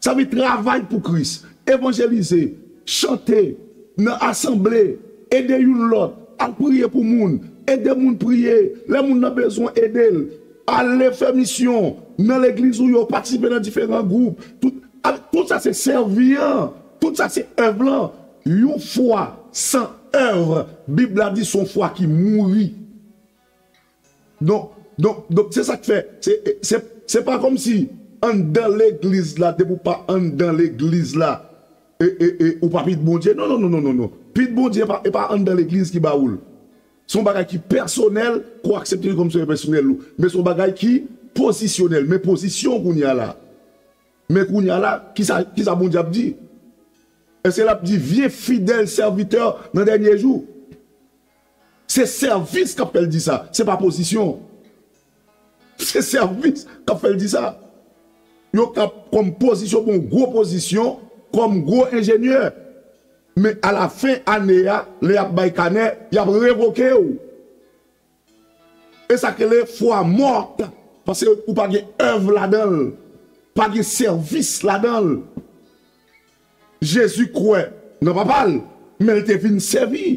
Sa vle travay pou Kris, evanjelize, chante, nan asanble, ede youn lòt, al priye pou moun, ede moun priye, lè moun nan bezwen ede l, ale fè misyon nan legliz ou yo, patisipe nan diferan gwoup. Tout, a, tout sa se sèvi an, tout sa se èv lan. Yon fwa san èv, Bib la di se yon fwa ki mouri. Donk, donk, donk, se sa k fè, se, se, se pa kòmsi anndan legliz la, depi w pa anndan legliz la, e, e, e, ou pa pitit Bondye. Non, non, non, non, non, non. Pitit Bondye e pa, e pa anndan legliz ki ba ou l. Se yon bagay ki pèsonèl, ke w aksepte li kòm sovè pèsonèl ou. Men se yon bagay ki pozisyonèl. Men pozisyon w kounye a la. Men kounye a la, kisa, kisa Bondye ap di? Èske l ap di, "Vyen fidèl sèvitè nan dènye jou"? Se sèvis k ap fè l di sa, se pa pozisyon. Se sèvis k ap fè l di sa. Yo k ap kòm pozisyon, bon, gwo pozisyon, kòm gwo enjenyè. Men alafen ane a, lè y ap bay kanè, y ap revoke w. E sa k rele fwa mòt, paske ou pa gen èv ladan l, pa gen sèvis ladan l. Jezi kwè nan Papa l, men l te vin sèvi.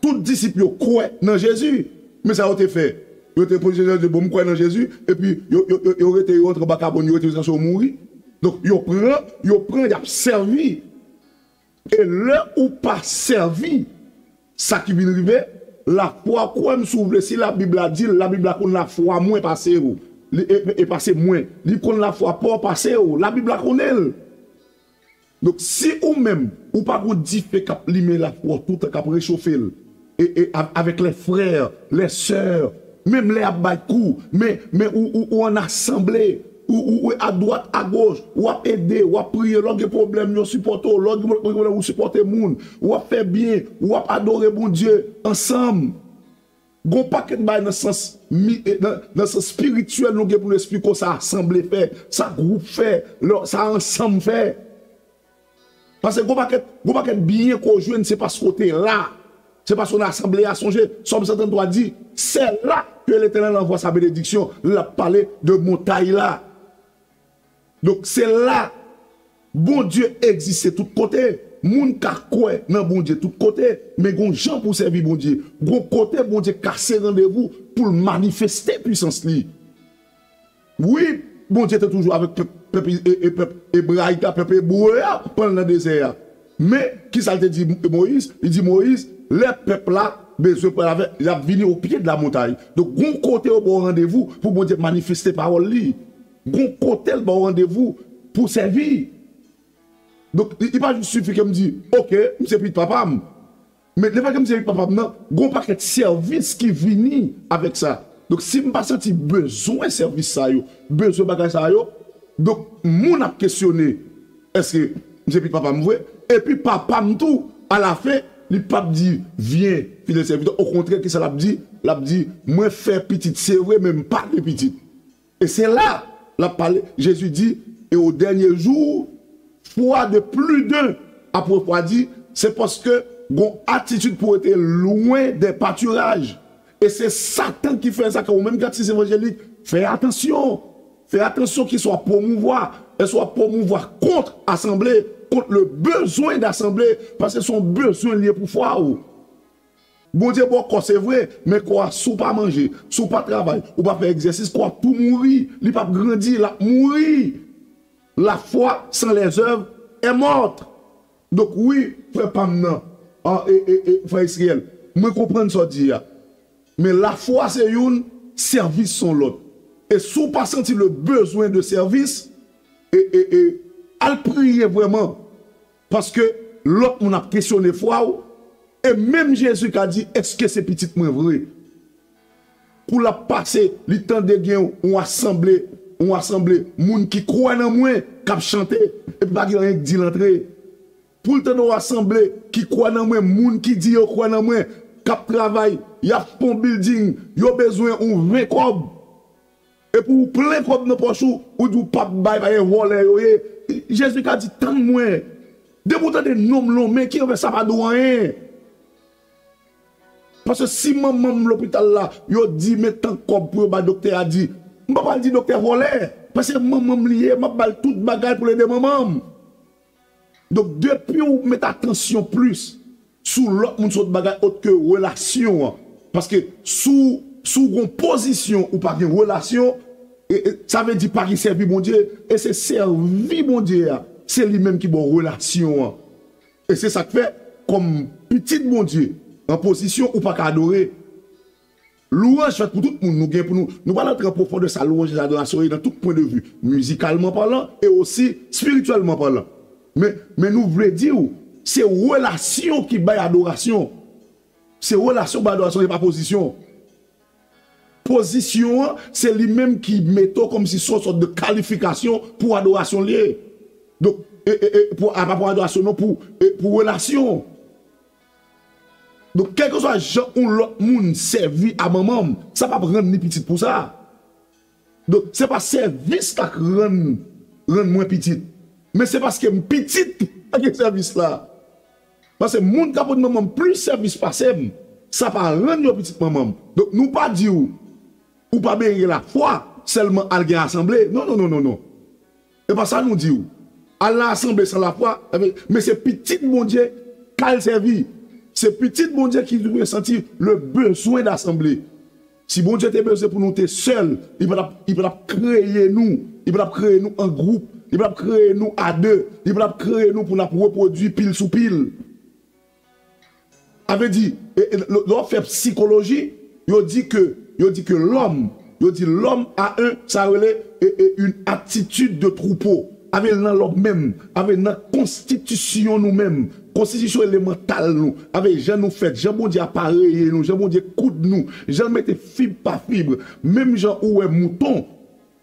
Tout disip yo kwè nan Jezi. Men sa yo te fè? Yo te poze Jezi, "Bon, m kwè nan Jezi," epi yo, yo, yo, yo rete, yo antre baka bon, yo rete jiskaske yo mouri. Donk, yo pran, yo pran, y ap sèvi. E lè ou pa sèvi, sa ki vin rive, lafwa, kwè m si w vle, si Labib la di l, Labib la konn lafwa mwen pase w, li, e, e pase mwen. Li konn lafwa pa w pase w. Labib la konnen l. Donk, si ou menm, ou pa gon dife k ap limen lafwa w toutan, k ap rechofe l, e, e, a- avec les frères, les sœurs, menm lè y ap bay kou, men, men ou, ou, ou ann asanble, ou, ou, ou adwat agoch, w ap ede, w ap priye, lè w gen pwoblèm, yo sipòte w, lè w gen pwoblèm, ou sipòte moun, w ap fè byen, w ap adore Bondye ansanm. Gon pakèt bagay nan sans, mi- eh, nan, nan sans espirityèl nou gen pou nou esplike w sa asanble fè, sa gwoup fè, lè- sa ansanm fè. Paske gon pakèt, gon pakèt byen ke w jwenn, se paske w te la. Se paske w nan asanble a, sonje, Sòm san tranntwa di, c'est là que l'Éternel envoie sa bénédiction, l ap pale de montay la. Donk, se la Bondye egziste tout kote. Moun ka kwè nan Bondye tout kote, men gon jan pou sèvi Bondye. Gon kote Bondye kase randevou pou l manifeste pwisans li. Wi, Bondye te toujou avèk pèp, pèp, e, e, pèp ebrayik la, pèp ebre a, pandan nan dezè a. Men, kisa l te di Moyiz? Li di Moyiz, lè pèp la bezwen pral avè, y ap vini o pye de la montay. Donk, gon kote yo ba w randevou pou Bondye manifeste pawòl li. Gon kote l ba w randevou pou sèvi. Donk, li, li pa jis sifi ke m di, oke, m se pitit papa m. Men lefètke m se pitit papa m nan, gon pakèt sèvis ki vini avèk sa. Donk, si m pa santi bezwen sèvis sa yo, bezwen bagay sa yo, donk, moun ap kesyone, èske m se pitit papa m vre? Epi papa m tou, alafen, li p ap di, vyen, fidèl sèvitè. Okontrè, kisa l ap di? L ap di, mwen fè pitit, se vre, men m pa gen pitit. E se la, l ap pale, Jezi di, et au dernier jour, foi de plus d'un, apre fwa di, se paske gon atitid pou rete lwen dè patiraj. E se Satan ki fè sa, ke ou menm ki atis evanjelik, fè atansyon. Fè atansyon ki sa w ap pwomouvwa. Èske w ap pwomouvwa kont asanble, kont le bezwen dasanble, paske se yon bezwen l ye pou fwa w. Bondye ba w kò, se vre, men kò a, si w pa manje, si w pa travay, ou pa fè egzèsis, kò a ap tou mouri, li p ap grandi, l ap mouri. La foi sans les œuvres est morte. Donk, wi, frè pa m nan, an, e, e, e, frè Israël, mwen konprann sa w di a. Men lafwa se youn, sèvis se yon lòt. E si w pa santi le bezwen de sèvis, e, e, e, al priye vrèman. Paske lòt moun ap kesyone fwa w. E menm Jezi ka di, èske se pitit mwen vre? Kou l ap pase, li tande gen yon asanble, yon asanble moun ki kwè nan mwen, k ap chante, epi pa gen anyen k di l antre. Pou l tande yon asanble ki kwè nan mwen, moun ki di yo kwè nan mwen, k ap travay, y ap fè yon building, yo bezwen yon ven kòb. Epi ou plen kòb nan pòch ou, ou di ou p ap bay, paske vòlè yo ye. Jezi ka di, tann mwen. Depi ou tande non m lonmen, ki anvè sa pa di w anyen. Paske si manman m lopital la, yo di men tan kòb pou yo ba doktè a di, m pa pral di doktè vòlè. Paske manman m li ye, m ap ba l tout bagay pou l ede manman m. Donk, depi ou met atansyon plis sou lòt moun, sou lòt bagay, ot ke relasyon an. Paske si w, si w gon pozisyon ou pa gen relasyon, e, e, sa vle di pa gen sèvi Bondye, e se sèvi Bondye a, se li menm ki ba w relasyon an. E se sa k fè, kòm pitit Bondye, an pozisyon ou pa ka adore. Lwanj fèt pou tout moun, nou gen pou nou, nou pa antre an pwofondè sa lwanj e adorasyon ye nan tout pwen de vi, mizikalman palan e osi espirityèlman palan. Men, men nou vle di w, se relasyon ki bay adorasyon. Se relasyon bay adorasyon, se pa pozisyon. Pozisyon an, se li menm ki mete w kòmsi se yon sòt de kalifikasyon pou adorasyon li ye. Donk, e, e, e, pou, apa pou adorasyon non, pou, e, pou relasyon. Donk, kèlkeswa jan yon lòt moun sèvi a manman m, sa p ap rann li pitit pou sa. Donk, se pa sèvis la k rann, rann mwen pitit. Men se paske m pitit, sa gen sèvis la. Paske moun k ap rann manman m plis sèvis pase m, sa pa rann yo pitit manman m. Donk, nou pa di w, ou pa bezwen gen lafwa, sèlman al gen asanble. Non, non, non, non, non. E pa sa nou di w. Al nan asanble san lafwa, men se pitit Bondye k al sèvi. Se pitit Bondye ki dwe santi le bezwen dasanble. Si Bondye te bezwen pou nou te sèl, li pa t ap, li pa t ap kreye nou. Li pa t ap kreye nou an gwoup. Li pa t ap kreye nou a de. Li pa t ap kreye nou pou n ap repwodui pil sou pil. Sa vle di, e, e, lè, lè w fè sikoloji, yo di ke, yo di ke lòm, yo di l'homme a un, sa rele, e, e, une attitude de troupeau. Ave nan lòm menm, ave nan konstitisyon nou menm, konstitisyon elemantal nou, ave jan nou fèt, jan Bondye apareye nou, jan Bondye koud nou, jan l mete fib pa fib, menm jan ou wè mouton,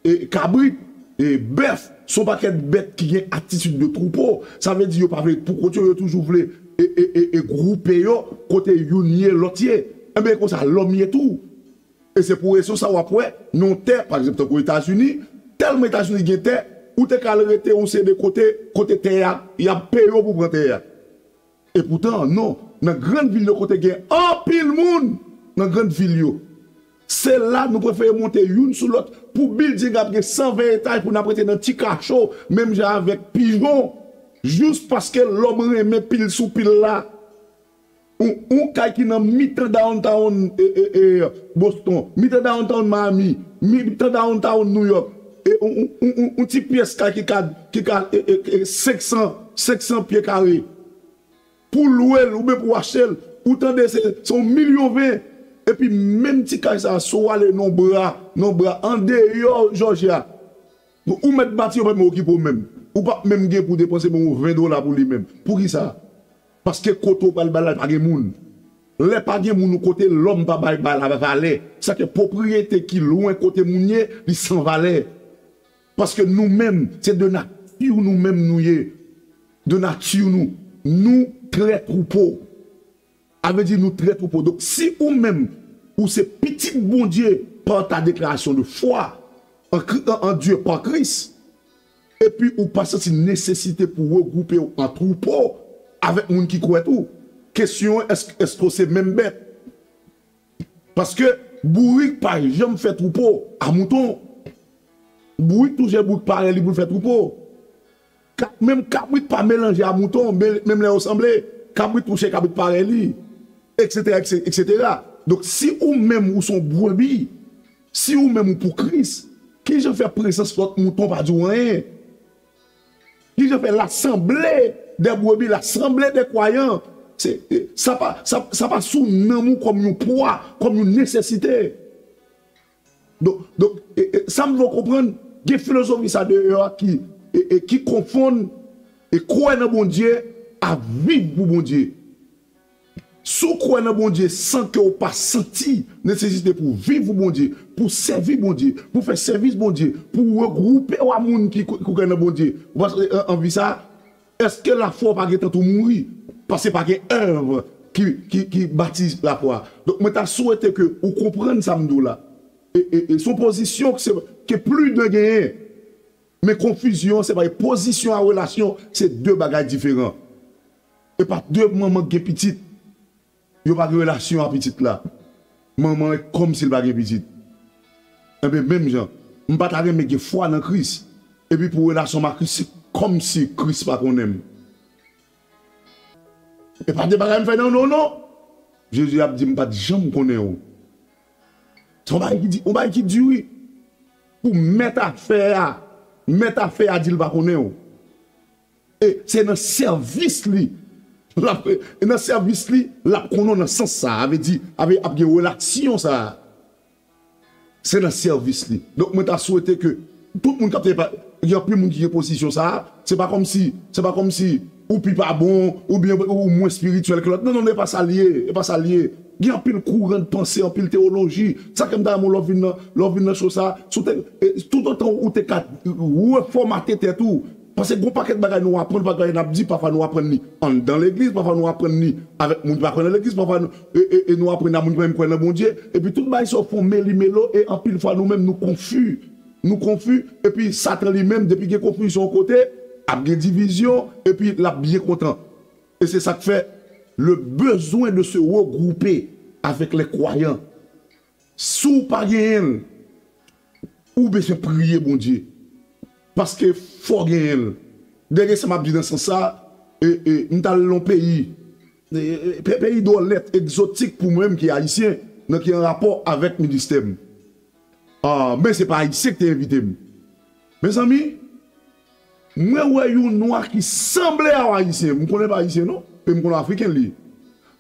e kabrit, e bèf, se yon pakèt bèt ki gen atitid de twoupo. Sa vle di yo pa vle pou kont yo, yo toujou vle e, e, e, e gwoupe yo kote youn ye, lòt ye. Enben, konsa lòm ye tou. E se pou rezon sa w ap wè, nan yon tè, pa egzanp, tankou Etazini, tèlman Etazini gen tè, ou te ka al rete yon seri de kote, kote tè a, y ap peye w pou pran tè a. Epoutan, non, nan grann vil yo kote gen anpil moun, nan grann vil yo, se la nou prefere monte youn sou lòt pou bilding ap gen san ven etaj pou n ap rete nan ti kacho, menm jan avèk pijon, jis paske lòm renmen pil sou pil la. Yon, yon kay ki nan mitan downtown e, e, e, Boston, mitan downtown Miami, mitan downtown New York, e, yon, yon, yon, yon, yon ti pyès kay ki ka, ki ka e, e, e, senk san, senk san pye kare. Pou lwe l oubyen pou achte l, ou tande se, se yon milyon ven. Epi menm ti kay sa, si w ale nan bra, nan bra, andeyò Jòjya, ou mèt bati, yo p ap menm okipe w menm. Ou p ap menm gen pou depanse menm yon ven dola pou li menm. Poukisa? Paske kote w pral bay la, pa gen moun. Lè pa gen moun yon kote, lòm pa bay bay la valè. Sa ke pwopriyete ki lwen kote moun ye, li san valè. Paske nou menm, se de nati nou menm nou ye. De nati nou. Nou trè twoupo. A vle di nou trè twoupo. Donk, si ou menm, ou se pitit Bondye par ta déclaration de foi en, Kri- en, en Dieu par Christ, epi ou pa santi nesesite pou regwoupe w an twoupo avèk moun ki kwè tou, kesyon an, èske, èske w se menm bèt? Paske bourik pa janm fè twoupo a mouton. Bourik touche bourik parèy li pou l fè twoupo. Ka- Menm kabrit pa melanje a mouton, men- menm lè yo sanble, kabrit touche kabrit parèy li, etsetera, etsetera. Donk, si ou menm ou se yon brebi, si ou menm ou pou Kris, kijan fè prezans lòt mouton pa di w anyen? Kijan fè l'assemblée des brebis, l'assemblée des croyants, se, sa pa, sa, sa pa sou nanm ou kòm yon pwa, kòm yon nesesite? Donk, donk e, e, sa m vle w konprann, gen filozofi sa deyò a ki, e, e, ki konfonn e kwè nan Bondye a viv pou Bondye. Si w kwè nan Bondye san ke w pa santi nesesite pou w viv pou Bondye, pou w sèvi Bondye, pou w fè sèvis Bondye, pou w regwoupe w a moun ki, ki kwè nan Bondye, ou pa santi anvi sa, èske lafwa w pa gentan tou mouri? Paske pa gen èv ki, ki, ki bati lafwa. Donk, mwen ta swete ke ou konprann sa m di w la. E, e, e se yon pozisyon ke, se, ke plidan genyen. Men konfizyon an, se pa pozisyon a relasyon, se de bagay diferan. E pa de manman k gen pitit, yo pa gen relasyon a pitit la. Manman e kòmsi l pa gen pitit. Enben, menm jan, m pa ta renmen gen fwa nan Kris, epi pou relasyon m a Kris, se kòmsi Kris pa konnen m. E pa de bagay m fè nan non, non. Jezi ap di, "M pa t janm konnen w." Se yon bagay ki di, yon bagay ki di, wi. Pou mèt afè a, mèt afè a di l pa konnen w. E se nan sèvis li, l ap, e nan sèvis li, l ap konnen w nan sans sa a. Vle di, ap, ap gen relasyon sa a. Se nan sèvis li. Donk, mwen ta swete ke tout moun k ap travay, gen anpil moun ki gen pozisyon sa a, se pa kòmsi, se pa kòmsi ou pi pa bon, oubyen ou mwens espirityèl ke lòt. Non, non, non, e pa sa l ye, e pa sa l ye. Gen anpil kouran de panse, anpil teyoloji. Sa ke m ta renmen w lè w vin nan, lè w vin nan cho sa a, si w te, e, toutotan ou te ka refòmate tèt ou, paske gon pakèt bagay nou aprann, pakèt bagay n ap di, pafwa nou aprann li anndan legliz, pafwa nou aprann li avèk moun ki pa kwè nan legliz, pafwa nou, e, e, e nou aprann a moun ki pa menm kwè nan Bondye, epi tout bagay sa yo fè yon melimelo, e anpil fwa nou menm nou konfi. Nou konfi, epi Satan li menm, depi gen konfizyon yon kote, ap gen divizyon, epi l ap byen kontan. E se sa k fè, le besoin de se regrouper avec les croyants. Si w pa genyen l, ou bezwen priye Bondye. Paske fò w genyen l. Dènye sa m ap di nan sans sa, e, e, m t al nan yon peyi, e, e, pe- peyi dwòlèt, egzotik pou mwen menm ki ayisyen, nan ki an rapò avèk ministè m. Ah, men se pa ayisyen ki te envite m. Mezanmi, mwen wè yon nwa ki sanble a yon ayisyen. M konnen l pa ayisyen non, men m konnen afriken li ye.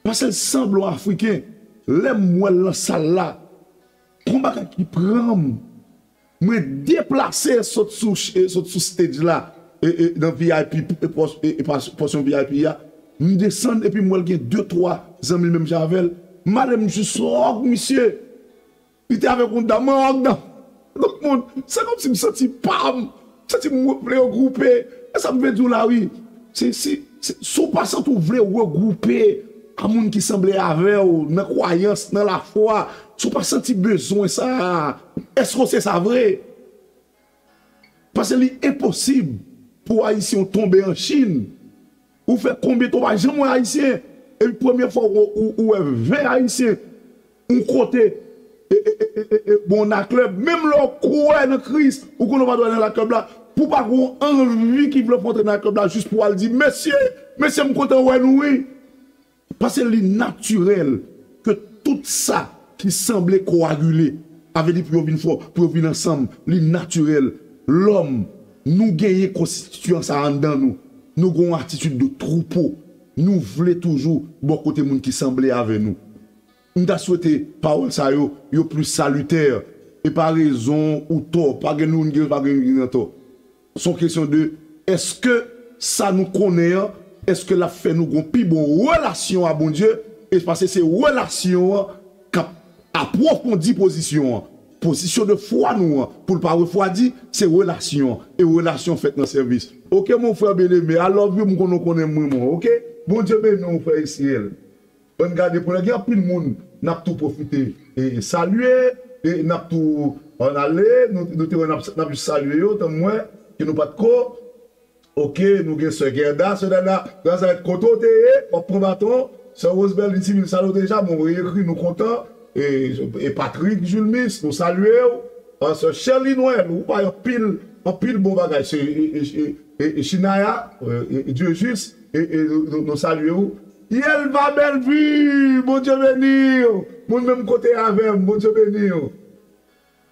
Paske l sanble yon afriken. Lè m wè l nan sal la, gon bagay ki pran m. Mwen deplase sot sou, ch- sot sou stage la. e, e, nan V I P, e, pòs-, e, e pas-, pòsyon V I P a. M desann epi m wè l gen de, twa zanmi l menm jan avè l. M ale m jis hug misye. Li te avèk yon dam, mwen hug dam. Tout moun, se kòmsi m santi pa m, m santi m vle regwoupe. E sa m vle di w la, wi. Se, se, se, si w pa santi w vle regwoupe a moun ki sanble avè w nan kwayans, nan lafwa, si w pa santi bezwen sa a, èske w se sa vre? Paske li enposib pou Ayisyen w tonbe an Chin. Ou fè konbyen tan w pa janm wè Ayisyen? Epi premye fwa ou, ou, ou wè ven Ayisyen yon kote, e, e, e, e, e, bon, nan klèb, menm lè w kwè nan Kris, ou konnen w pa dwe al nan klèb la, pou pa gen yon anvi ki vle fè w antre nan klèb la, jis pou w al di, "Mesye, mesye, m kontan wè nou, wi." Paske li natirèl ke tout sa ki sanble koagile, avè di pou yo vin fò, pou yo vin ansanm, li natirèl. Lòm, nou genyen konstityan sa anndan nou. Nou gen yon atitid de twoupo. Nou vle toujou bò kote moun ki sanble avè nou. M ta swete pawòl sa yo, yo plis salitè. E pa rezon ou tò, pa gen nou ki gen, pa gen nou ki gen tò. Se yon kesyon de, èske sa nou konnen an, èske l ap fè nou gen yon pi bon relasyon a Bondye? E paske se relasyon an k ap apwofondi pozisyon an. Pozisyon de fwa nou an, pou l pa refwadi, se relasyon an. E relasyon fèt nan sèvis. Oke, mon frè byeneme, I love you, m konnen w konnen m renmen w, oke? Bondye beni w, frè Israël. Ann gade pou lè gen anpil moun n ap tou pwofite e, e salye, e n ap tou ann ale, nou, nou te wè n ap, n ap jis salye yo, tann mwen, ke nou pa t ko. Oke, nou gen sè Gerda, sè Gerda, Nazarèt kote w te ye, w ap pran baton, sè Rose Berlin Civil salye w deja, bon, reyekri, nou kontan, e, e Patrick Julmis, nou salye w, an sè Sherly Noël, ou bay anpil, anpil bon bagay, se, e, e, e, e, e Chinaya, e, e, e Dieujuste, e, e, nou, nou, nou salye w. Yelva Bellevue, Bondye beni w. Moun menm kote avè m, Bondye beni w.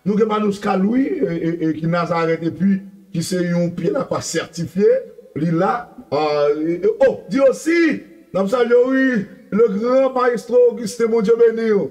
Nou gen Manouska Louis, e, e, e, ki Nazarèt epi ki se yon pye lakwa sètifye, li la. A, e, e, oh, di osi, n ap salye w, wi, le grand maestro Augustin, Bondye beni w.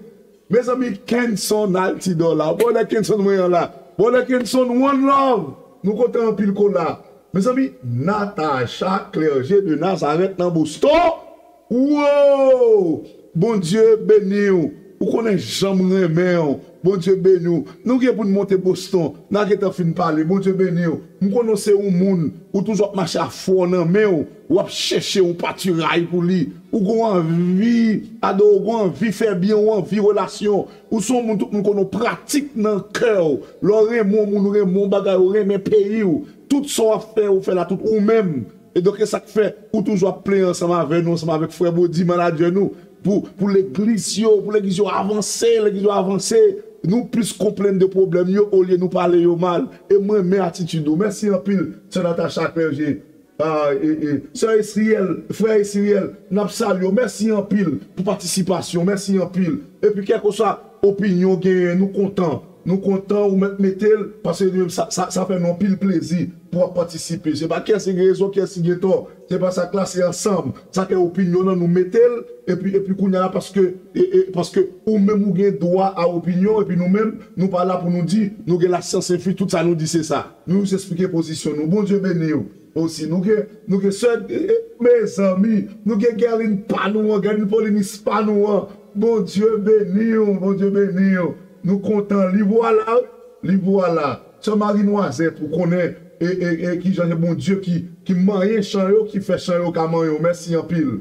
Mezanmi, Kenson Altidor la. Brother Kenson mwen an la. Brother Kenson, one love. Nou kontan anpil ko la. Mezanmi, Natacha Clergé de Nazareth nan Boston. Wow! Bondye beni w. Ou konnen jan m renmen w. Bondye beni w. Nou gen pou n monte Boston. N a gentan fin pale. Bondye beni w. M konnen w se yon moun. Ou toujou ap mache a fò nan men w. W ap chèche yon patiray pou li. Ou gen yon anvi adore, ou gen yon anvi fè byen, yon anvi relasyon. Ou se yon moun tout moun konnen w pratik nan kè w. Lè w renmen yon moun, ou renmen yon bagay, ou renmen peyi w. Tout sa w ap fè, ou fè l a tout ou menm. E donk, e sa k fè, ou toujou ap plenyen ansanm avè nou, ansanm avèk frè Body, manadjè nou, pou, pou legliz yo, pou legliz yo avanse, legliz yo avanse. Nou plis konplenn de pwoblèm yo, olye nou pale yo mal. E m renmen atitid ou. Mèsi anpil, sè Natacha Clergé. A, e, e, sè Esriel, frè Esriel, n ap salye w. Mèsi anpil pou patisipasyon. Mèsi anpil. Epi, kèlkeswa opinyon w genyen, nou kontan. Nou kontan ou mèt mete l, paske nou menm sa, sa, sa fè nou anpil plezi pou w ap patisipe. Se pa kiyès ki gen rezon, kiyès ki gen tò. Se pa sa k la, se ansanm. Sa k fè opinyon nan nou mete l, epi, epi kounye a la, paske, e, e, paske ou menm ou gen dwa a opinyon, epi nou menm, nou pa la pou nou di, nou gen lasyans enfini, tout sa nou di se sa. Nou jis eksplike pozisyon nou. Bondye beni w. Osi, nou gen, nou gen sè, e, e, mezanmi, nou gen Guerline pa nou an, Guerline Paulinis pa nou an. Bondye beni w, Bondye beni w. Nou kontan, li vwala, wi, li vwala. Sè Marie Noisette, ou konnen, e, e, e, kijan se Bondye ki, ki manyen chan yo, ki fè chan yo ka manyen w. Mèsi anpil.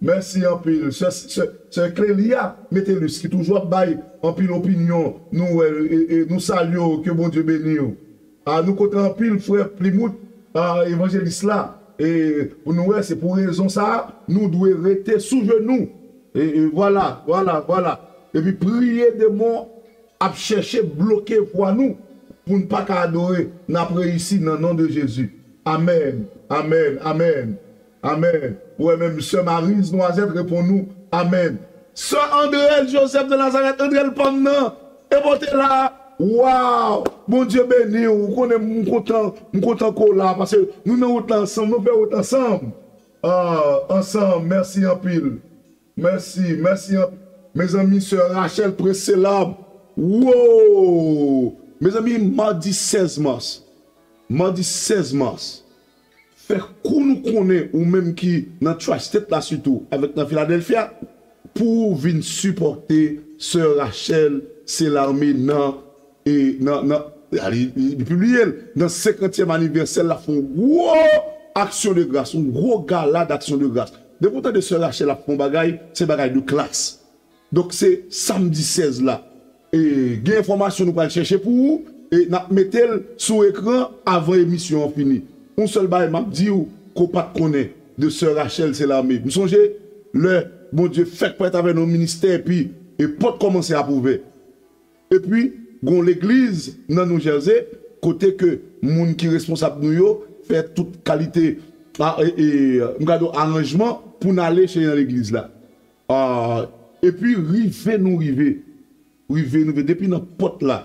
Mèsi anpil. Sè, sè, sè Clélia Metellus, ki toujou ap bay anpil opinyon, nou wè, e, e, nou salye w, ke Bondye beni w. A, nou kontan anpil, frè Plimout, a, evanjelis la. E pou nou wè, se pou rezon sa a, nou dwe rete sou jenou. E, e vwala, vwala, vwala. Epi priye demon ap chèche bloke vwa nou pou n pa ka adore, n ap reyisi nan non de Jezi. Amèn, amèn, amèn. Amèn. Ou wè menm sè Mariz Nwazèt reponn nou, amèn. Sè Andrel Joseph de Nazareth, Andrel pa m nan, e pote la. Waw! Bondye beni w. Ou konnen m kontan, m kontan ke w la, paske nou nan wout la ansanm, nou fè wout ansanm. Ah, ansanm, mèsi anpil. Mèsi, mèsi anpil. Mezanmi, sè Rachel Prince se la. Wow! Mezanmi, madi sèz mas. Madi sèz mas. fè kou nou konnen, ou menm ki nan Tri-State la sitou, avèk nan Philadelphia, pou w vin sipòte sè Rachel Selarme nan, e, nan, nan, a, li, li, li pibliye l, nan senkantyèm anivèsè l, l ap fè yon gwo aksyon de gras, yon gwo gala d'action de grâce. Depi w tande sè Rachel ap fè yon bagay, se bagay de klas. Donk, se samdi sèz la. E, gen enfòmasyon nou pral chèche pou ou, e n ap mete l sou ekran avan emisyon an fini. Yon sèl bagay m ap di w, ke w pa t konnen de sè Rachel Selarme. M sonje, lè Bondye fèk pèt avè nan ministè, epi, e pòt kòmanse ap ouvè. Epi, gon legliz nan New Jersey, kote ke moun ki responsab nou yo fè tout kalite, a, e, e, m ka di w, aranjman pou n ale chèche nan legliz la. A, epi rive nou rive. Rive nou rive. Depi nan pòt la,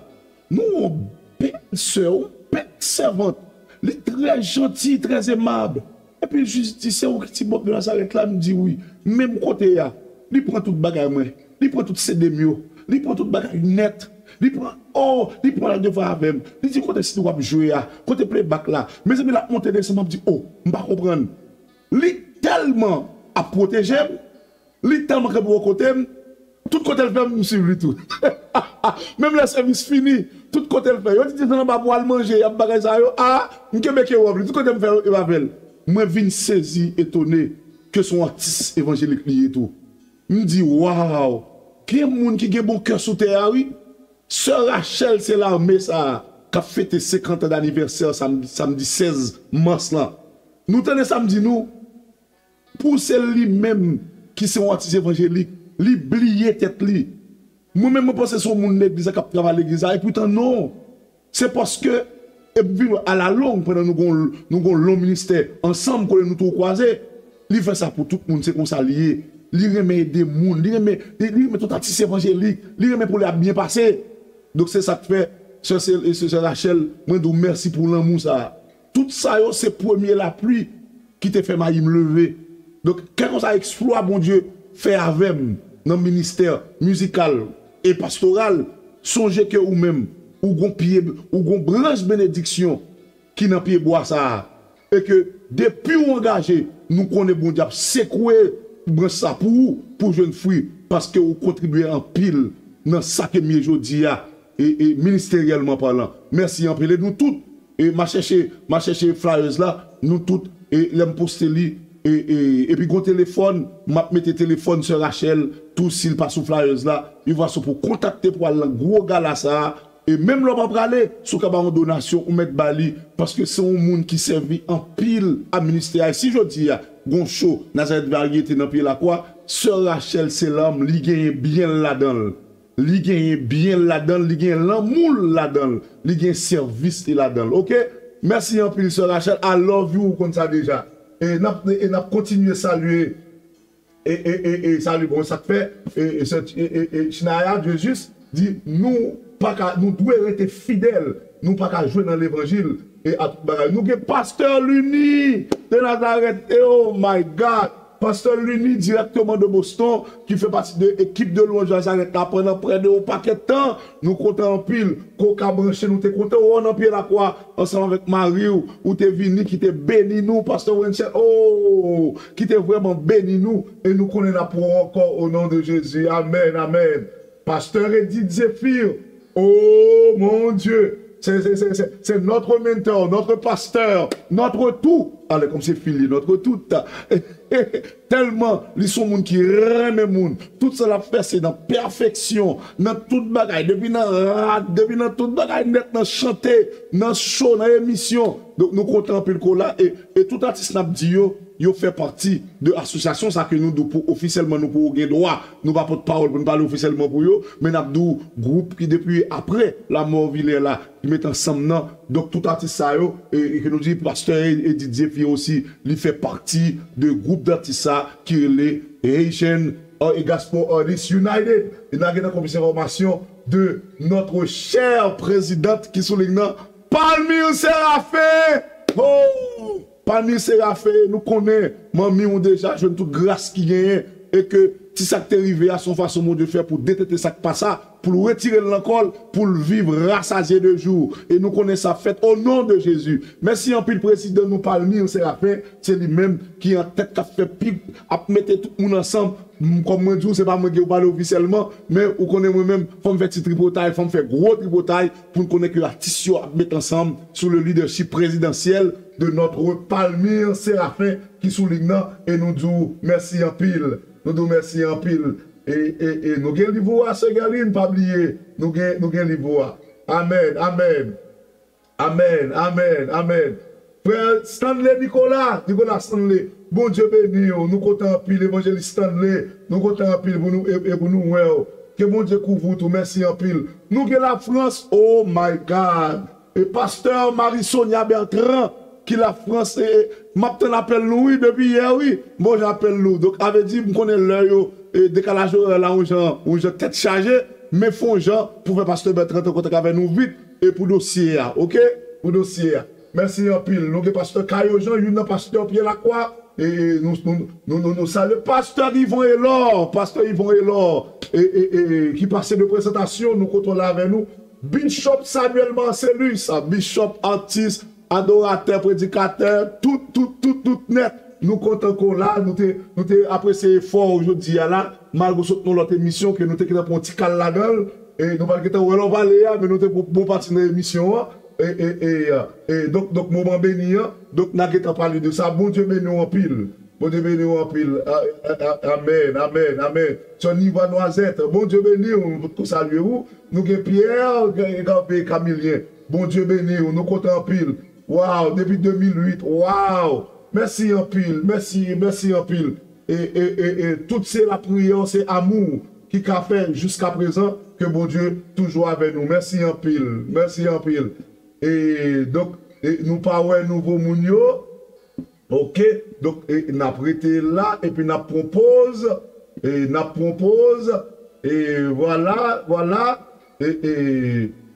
nou yon bèl sè, yon bèl sèvant. Li trè janti, trè emab. Epi l jis di, "Se ou ki ti bòb de Nazarèt la?" M di, "Wi." Menm kote a, li pran tout bagay mwen. Li pran tout C D m yo. Li pran tout bagay nèt. Li pran, oh, li pran la devan avè m. Li di, "Kote si w ap jwe a? Kote playback la?" Mezanmi, l ap monte desann, m ap di, "Oh, m pa konprann." Li tèlman ap pwoteje m, li tèlman kanpe bò kote m, tout kote l fè m, m swiv li tou. Menm lè sèvis fini, tout kote l fè. Yo di desann anba pou al manje, y ap bagay sa yo. A, m kenbe ke wòb li, tout kote m fè, yo m avè l. Mwen vin sezi, etone, ke se yon atis evanjelik li ye tou. M di, "Waw, gen moun ki gen bon kè sou tè a, wi." Sè Rachel Selarme sa a, k ap fete senkant an danivèsè samdi, samdi sèz mas lan. Nou tande sa m di nou, pou se li menm ki se yon atis evanjelik, li bliye tèt li. Mwen menm, mwen panse se yon moun legliz la k ap travay legliz la, epoutan non. Se paske, epi vin wè, alalong, pandan nou gon, nou gon lon ministè ansanm, kote nou tou kwaze, li fè sa pou tout moun, se konsa li ye. Li renmen ede moun, li renmen, li, li renmen tout atis evanjelik, li renmen pou li ap byen pase. Donk, se sa k fè, sè, sè, sè, sè Rachel, mwen di w mèsi pou lanmou sa a. Tout sa yo, se premye lapli ki te fè mayi m leve. Donk, kèlkeswa eksplwa Bondye fè avè m nan ministè mizikal e pastoral, sonje ke ou menm, ou gon pye, ou gon branch benediksyon ki nan pye bwa sa a. E ke depi w angaje, nou konnen Bondye ap sekwe branch sa pou ou, pou w jwenn fwi, paske ou kontribye anpil nan sa ke m ye jodi a, e, e ministeryèlman palan. Mèsi anpil. E nou tout, e m a chèche, m a chèche flyers la, nou tout, e lè m poste li, e, e, epi gon telefòn, m ap mete telefòn sè Rachel tou si l pa sou flyers la, yon fason pou kontakte pou al nan gwo gala sa a, e menm lè w pa prale, si w ka ba yon donasyon, ou mèt ba li, paske se yon moun ki sèvi anpil a ministè a. E si jodi a, gon cho, Nazareth Variété nan pye lakwa, sè Rachel se lanm, li genyen byen l ladan l. Li genyen byen l ladan l, li genyen lanmou l ladan l, li genyen sèvis li ladan l. Oke? Mèsi anpil, sè Rachel. I love you, ou konn sa deja. E n ap, e n ap kontinye salye, e, e, e, e salye, bon, sa k fè, e, e, sè, e, e, e Chinaya, Dieujus, di, nou pa ka, nou dwe rete fidèl, nou pa ka jwe nan levanjil, e a tout bagay. Nou gen pastè Luni de Nazareth, e oh my God! Pastè Luni dirèkteman de Boston, ki fè pati de ekip de lwanj Nazareth la pandan prè de yon pakèt tan. Nou kontan anpil ke w ka branche, nou te kontan wè w nan pye lakwa ansanm avèk mari w, ou te vini, ki te beni nou, pastè Wenchel, oh, ki te vrèman beni nou, e nou konnen n ap wè w ankò o non de Jezi. Amèn, amèn. Pastè Edith Zéphir, oh mon Dieu, c'est, c'est, c'est, c'est, c'est notre mentor, notre pasteur, notre tout. Alè, kòm se fi l, notre tout. Tèlman li se yon moun ki renmen moun. Tout sa l ap fè, se nan pèfeksyon, nan tout bagay, depi nan rad, depi nan tout bagay nèt, nan chante, nan show, nan emisyon. Donk, nou kontan anpil ke w la. E, e tout atis n ap di yo, yo fè pati de asosyasyon sa ke nou di w pou ofisyèlman nou poko gen dwa, nou pa pòt pawòl pou nou pale ofisyèlman pou yo, men n ap di w gwoup ki depi apre lanmò Vilè la, ki met ansanm nan. Donk, tout atis sa yo, e, e ke nou di pastè Edith Zéphir osi, li fè pati de gwoup datis sa ki rele Haitian, uh, Gospel Artists United. E n a gen nan konplis enfòmasyon de notre chère présidente ki sou liy nan, Palmyre Séraphin! Oh! Palmyre Séraphin, nou konnen manmi w deja jwenn tout gras ki genyen, e ke ti sa k te rive a, se yon fason Bondye fè pou detete sa k pa sa, pou l retire l nan kò l, pou l viv rasazye de jou. E nou konnen sa fèt o non de Jezi. Mèsi anpil prezidan nou Palmyre Séraphin, se li menm ki an tèt k ap fè pik, ap mete tout moun ansanm. M, kòm mwen di w, se pa mwen ki pale ofisyèlman, men ou konnen mwen menm, fò m fè ti tripotay, fò m fè gwo tripotay pou n konnen ke atis yo ap met ansanm sou le leadership présidentiel de notre Palmyre Séraphin ki sou liy nan, e nou di w mèsi anpil. Nou di w mèsi anpil. E, e, e nou gen liv ou a, sè Guerline, pa bliye. Nou gen, nou gen liv ou a. Amèn, amèn. Amèn, amèn, amèn. Frè Stanley Nicolas, Nicolas Stanley, Bondye beni w. Nou kontan anpil, Evanjelis Stanley. Nou kontan anpil pou nou, e, e pou nou wè w. Ke Bondye kouvri w tou. Mèsi anpil. Nou gen Lafrans. Oh my God. E pastè Marie Sonia Bertrand ki Lafrans, e, e, m ap tann apèl nou, wi, depi yè, wi. M bon jan apèl nou. Donk, avè di, m konnen lè yo, e, dekalaj orè la, yon jan, yon jan tèt chaje, men fè yon jan pou fè pastè Bertrand an kontak avè nou vit, e pou dosye a, oke? Pou dosye a. Mèsi anpil. Nou gen pastè Kayo Jean, youn nan pastè Pyè Lakwa, e, e, nou, nou, nou, nou, nou salye pastè Yvon Elor, pastè Yvon Elor, e, e, e, ki pase de prezantasyon, nou kontan la avè nou. Bishop Samuel Marcellus, a, Bishop, atis, adoratè, predikatè, tout, tout, tout, tout nèt. Nou kontan ke w la, nou te, nou te apresye efò w jodi a la, malgre w sot nan lòt emisyon, ke nou te gentan pran yon ti kal ladan l, e nou pa t gentan wè lè w pale a, men nou te pran bon pati nan emisyon an, e, e, e, e, donk, donk, moman beni an, donk, n a gentan pale de sa. Bondye beni w anpil. Bondye beni w anpil. A, a, a, amèn, amèn, amèn. Sè Niva Noisette, Bondye beni w, nou potko salye w. Nou gen Pierre, gen, gen Camilien. Bondye beni w, nou kontan anpil. Waw, depi de mil uit, waw. Mèsi anpil, mèsi, mèsi anpil. E, e, e, e, tout se lapriyè, se amou ki ka fè jiskaprezan ke Bondye toujou avè nou. Mèsi anpil, mèsi anpil. E, donk, e, nou pa wè nouvo moun yo. Oke, donk, e, n ap rete la, epi n ap pran poz, e, n ap pran poz, e, vwala, vwala, e, e,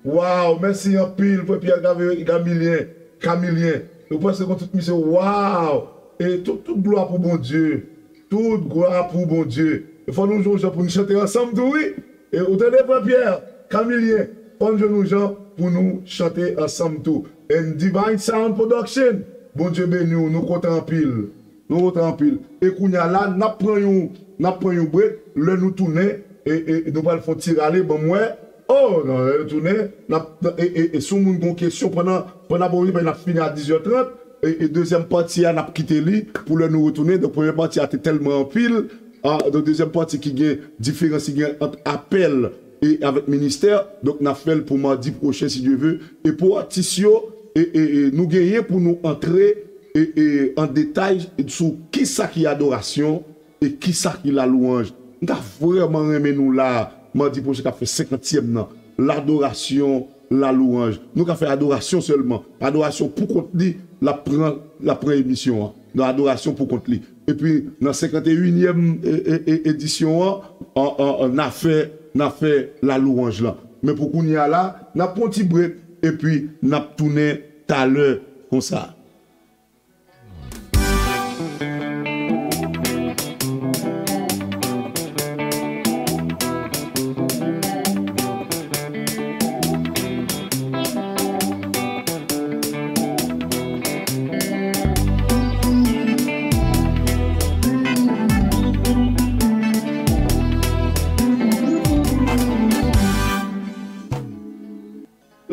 waw, mèsi anpil, frè Pierre Gav-, Camilien, Camilien, nou prèske konn tout misye, waw, e, tout, tout glwa pou Bondye, tout glwa pou Bondye, e fò nou jwenn yon jan pou nou chante ansanm tou, wi, e, ou tande, frè Pierre, Camilien, fò nou jwenn yon jan pou nou chante ansanm tou. And Divine Sound Production, Bondye beni w, nou kontan anpil. Nou kontan anpil. E kounye a la, n ap pran yon, n ap pran yon break. Lè nou tounen, e, e, nou pral fè yon ti rale, ban m wè. Oh, non, lè nou tounen, n ap, e, e, e, si yon moun gen yon kesyon pandan, pandan bon, n ap fini a diz è trant, e, e dezyèm pati a, n ap kite li pou lè nou retounen. Donk, premyè pati a te tèlman anpil. A, donk, dezyèm pati ki gen diferans ki gen ant apèl e avèk ministè. Donk, n ap fè l pou madi pwochen, si Dye ve. E pou atis yo, e, e, e, nou genyen pou nou antre, e, e, an detay sou kisa ki adorasyon e kisa ki lalouwanj. M ta vrèman renmen nou la, madi pwochen k ap fè senkantyèm nan. Ladorasyon, lalouwanj. Nou ka fè adorasyon sèlman. Adorasyon pou kont li, l ap pran, l ap pran emisyon an. Nan adorasyon pou kont li. Epi, nan senkanteyinyèm, e, e, e, edisyon an, an, an, an, n a fè, n a fè lalouwanj lan. Men pou kounye a la, n ap pran ti brek, epi n ap tounen talè konsa.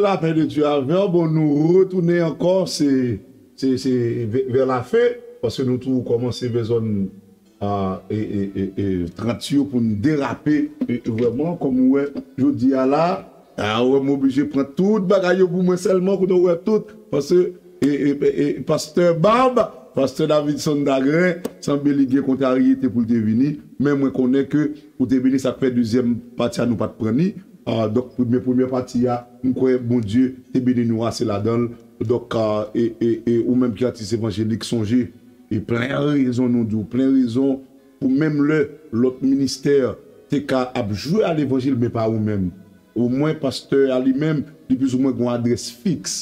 Lapè de Dye avè w. Bon, nou retounen ankò, se, se, se vè, vè lafen, paske nou tou kòmanse vè zòn, a, e, e, e, e, trant yo pou n derape, e, e, vrèman, kòm ou wè, jodi a la, a, ou wè, m oblije pran tout bagay yo pou mwen sèlman, kote ou wè tout, paske, e, e, e, e, pastè Bab, pastè Davidson Dagren, sanble li gen kontraryete pou l te vini, men mwen konnen ke ou te vini, sa k fè dezyèm pati a nou pa t pran li. A, donk, premye, premye pati a, m kwè Bondye te beni nou ase ladan l. Donk, a, e, e, e ou menm ki atis evanjelik, sonje, e plen rezon nou di w, plen rezon pou menm lè lòt ministè te ka ap jwe a levanjil, men pa ou menm. Omwen, pastè a li menm, li plizoumwen gen yon adrès fiks.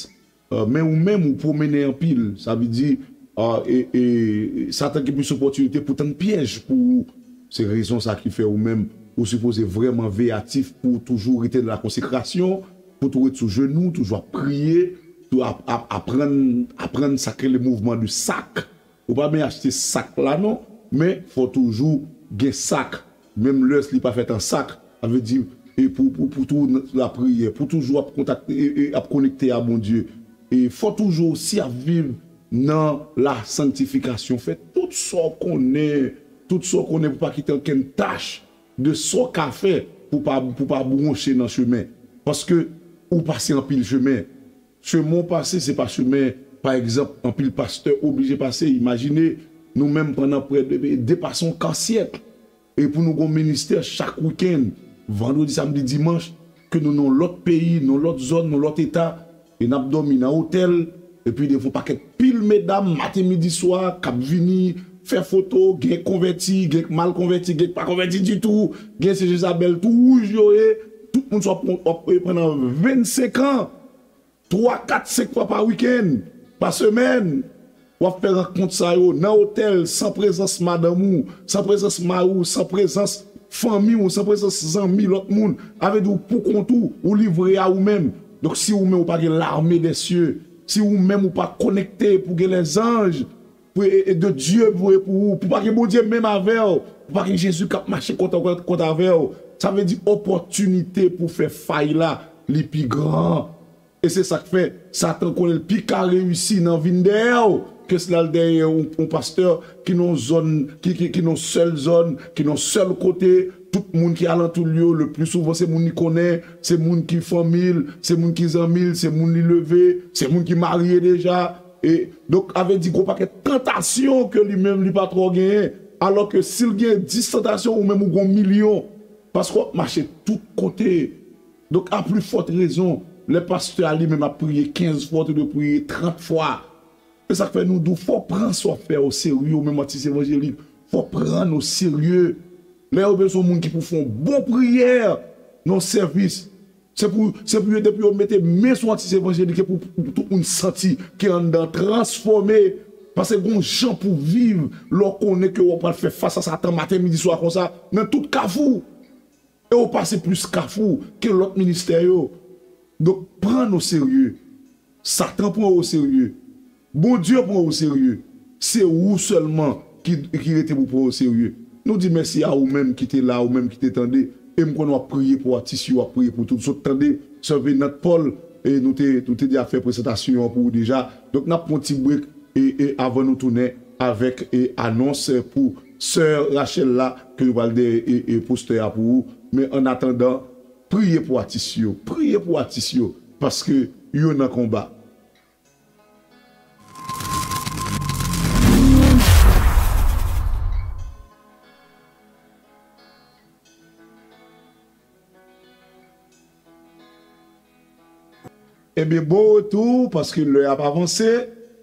E, men ou menm, ou pwomennen anpil. Sa vle di, e, e, e, Satan gen plis opòtinite pou tann pyèj pou ou. Se rezon sa ki fè ou menm, Ou sipoze vrèman veyatif pou w toujou rete nan lakonsekrasyon, pou w toujou ret sou jenou, toujou ap priye, tou ap, ap, aprann, aprann sa k rele mouvman de sak. Ou pa byen achte sak la non, men fò toujou gen sak. Menm lè li pa fèt an sak, sa vle di e pou, pou, pou toujou nan lapriyè, pou toujou ap kontakte, e, e, ap konekte a Bondye. E fò toujou osi ap viv nan la sanktifikasyon. Fè tout sa w konnen, tout sa w konnen pou pa kite okenn tach de sa w ka fè pou pa, pou pa bwonche nan chemen. Paske ou pase anpil chemen. Chemen w pase, se pa chemen, pa egzanp, anpil pastè oblije pase. Imajine, nou menm pandan prè de, depase yon ka syèk. E pou nou gon ministè chak wikenn, vandredi, samdi, dimanch, ke nou nan lòt peyi, nan lòt zòn, nan lòt eta, e n ap dòmi nan otèl, epi devon pakèt pil medam, maten, midi, swa, k ap vini, fè foto, gen k konvèti, gen k mal konvèti, gen k pa konvèti ditou, gen se Jezabèl tou wouj yo ye, tout moun sa w ap, w ap, w ap pran nan vennsenk an, twa, kat, senk fwa pa wikenn, pa semèn. W ap fè rankont sa yo nan otèl, san prezans madanm ou, san prezans mari w, san prezans fanmi w, san prezans zanmi, lòt moun. Sa vle di w pou kont ou, ou livre a ou menm. Donk, si ou menm ou pa gen lame dè sye, si ou menm ou pa konekte pou gen lèzanj, pou, e, e de Dye voye pou ou, pou pa gen Bondye menm avè w, pou pa gen Jezi k ap mache kont, kont, kont avè w, sa vle di opòtinite pou fè fay la, li pi gran. E se sa k fè Satan konnen l pi ka reyisi nan vin dèyè w ke si l al dèyè yon, yon pastè ki nan yon zòn, ki, ki, ki nan yon sèl zòn, ki nan yon sèl kote. Tout moun ki alantou l yo, le pli souvan, se moun li konnen, se moun ki fanmi l, se moun ki zanmi l, se moun li leve, se moun ki marye deja. E, donk, sa vle di, gon pakèt tantasyon ke li menm, li pa twò genyen. Alò ke si l gen dis tantasyon, ou menm, ou gon milyon. Paske w ap mache tout kote. Donk, a pli fòt rezon, lè pastè a li menm ap priye kenz fwa, ou te dwe priye trant fwa. Se sa k fè nou di w, fò w pran sa w ap fè o serye, ou menm atis evanjelik. Fò w pran n o serye. Lè yo bezwen yon moun ki pou fè yon bon priyè nan yon sèvis, se pou, se pou yo, depi yo mete men sou atis evanjelik, e pou, pou tout moun santi ke anndan transfòme. Paske gon jan pou viv lè w konnen ke w pral fè fas a Satan maten, midi, swa konsa, nan tout kafou. E w pase plis kafou ke lòt ministè yo. Donk, pran n o serye. Satan pran w o serye. Bondye pran w o serye. Se ou sèlman ki, ki rete pou pran w o serye. Nou di mèsi a ou menm ki te la, ou menm ki te tande. E m konnen w ap priye pou atis yo, w ap priye pou tout. Zòt tande, sè Venant Paul, e nou te, nou te deja fè prezantasyon an pou ou deja. Donk, n ap pran yon ti break e, e avan nou tounen avèk, e, anons pou sè Rachel la, ke nou pral dèyè, e, e postè a pou ou. Men an atandan, priye pou atis yo. Priye pou atis yo. Paske yo nan konba. Ebyen, bon retou, paske lè ap avanse,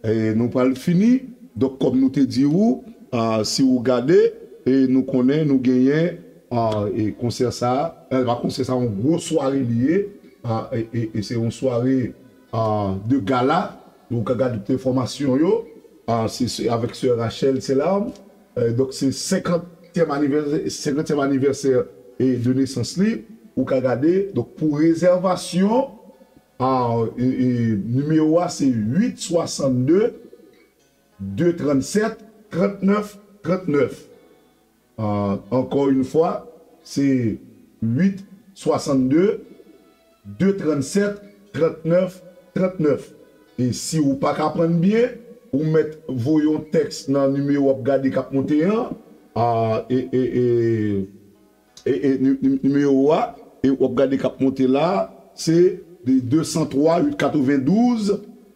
e, nou pral fini. Donk, kòm nou te di ou, a, si ou gade, e, nou konnen nou genyen, a, e, konsè sa, e, pa konsè sa, yon gwo sware li ye, a, e, e, e se yon sware, a, de gala. Ou ka gade tout enfòmasyon yo, a, se, se avèk sè Rachel, se la. E, donk, se senkantyèm anivèsè, senkantyèm anivèsè, e, de nesans li. Ou ka gade, donk, pou rezèvasyon, a, e, e, nimewo a, se uit swasannde, de trannsèt, trannèf, trannèf. A, ankò yon fwa, se uit swasannde, de trannsèt, trannèf, trannèf. E si ou pa ka prann byen, ou mèt voye yon tèks nan nimewo w ap gade k ap monte an, a, e, e, e, e, e, ni-, ni-, nimewo a, e w ap gade k ap monte la, se de de san twa uit katrevendouz,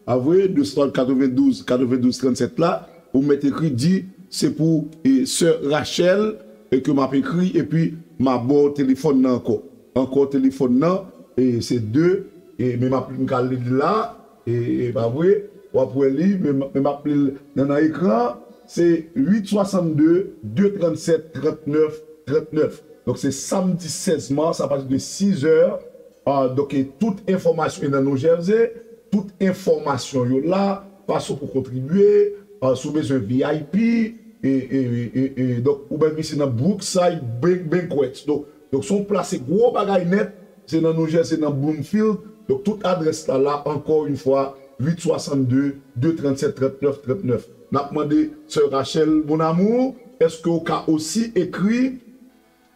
a vre, de san twa uit katrevendouz, katrevendouz trannsèt la, ou mèt ekri di, se pou, e, sè Rachel, e ke m ap ekri, epi m a ba w telefòn nan ankò. Ankò telefòn nan, e se de, e men m ap, m ka li l la, e, e pa vre, w ap wè li, men, men m ap li l nan, nan ekran, se uit swasannde, de trannsèt, trannèf, trannèf. Donk, se samdi sèz mas, apati de sis è, a, donk, e tout enfòmasyon e nan New Jersey, tout enfòmasyon yo la, fason pou kontribye, a, si w bezwen V I P, e, e, e, e, donk, ou mèt vin nan Brookside Ban-, Banquet. Donk, Donk, se yon plas, se gwo bagay nèt. Se nan New Jersey, se nan Bloomfield. Donk, tout adrès la, la, encore une fois, huit soixante-deux, deux trente-sept, trente-neuf, trente-neuf. N ap mande Sè Rachel, mon amour, èske w ka osi ekri,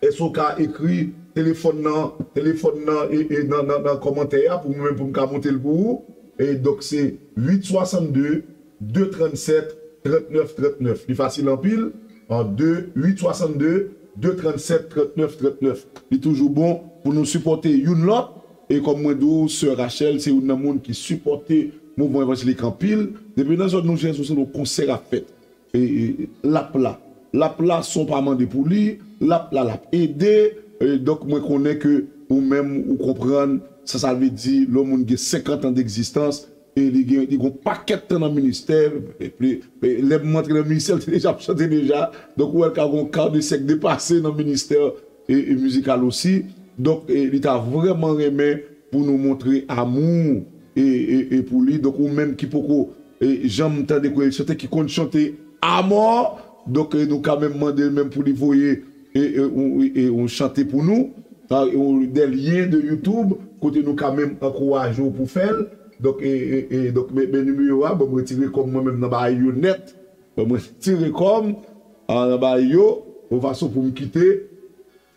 èske w ka ekri telefòn nan, telefòn nan, e, e, nan, nan, nan kòmantè a pou mwen, pou m ka monte l pou ou? E donk, se huit soixante-deux, deux trente-sept, trente-neuf, trente-neuf. Li fasil anpil. An de, huit soixante-deux, deux trente-sept, trente-neuf, trente-neuf. Li toujou bon pou nou sipòte youn lòt. E kòm mwen di w, Sè Rachel se youn nan moun ki sipòte mouvman evanjelik anpil. Depi nan zòn New Jersey, se yon konsè k ap fèt. E, e, l ap la. L ap la san w pa mande pou li. L ap la, l ap ede. E, donk, mwen konnen ke ou menm, ou konprann sa sa vle di lè yon moun gen senkant an degzistans. E li gen, li gen yon pakèt tan nan ministè. E, e, e, lè m antre nan ministè, l te deja ap chante deja. Donk, ou wè l ka gen yon ka de syèk depase nan ministè e, e mizikal osi. Donk, e, li ta vrèman renmen pou nou montre amou e, e, e pou li. Donk, ou menm ki poko, e, janm tande kote l chante, ki konn chante amò, donk, e, nou ka menm mande l menm pou li voye e, e, ou, e, e, ou chante pou nou. A, ou, de lyen de YouTube, kote nou ka menm ankouraje w pou fè l. Donk, e, e, e, donk, men, men nimewo a, bon, mwen retire kòm mwen menm nan bagay yo nèt. Bon, mwen retire kòm, a, nan bagay yo, yon fason pou m kite,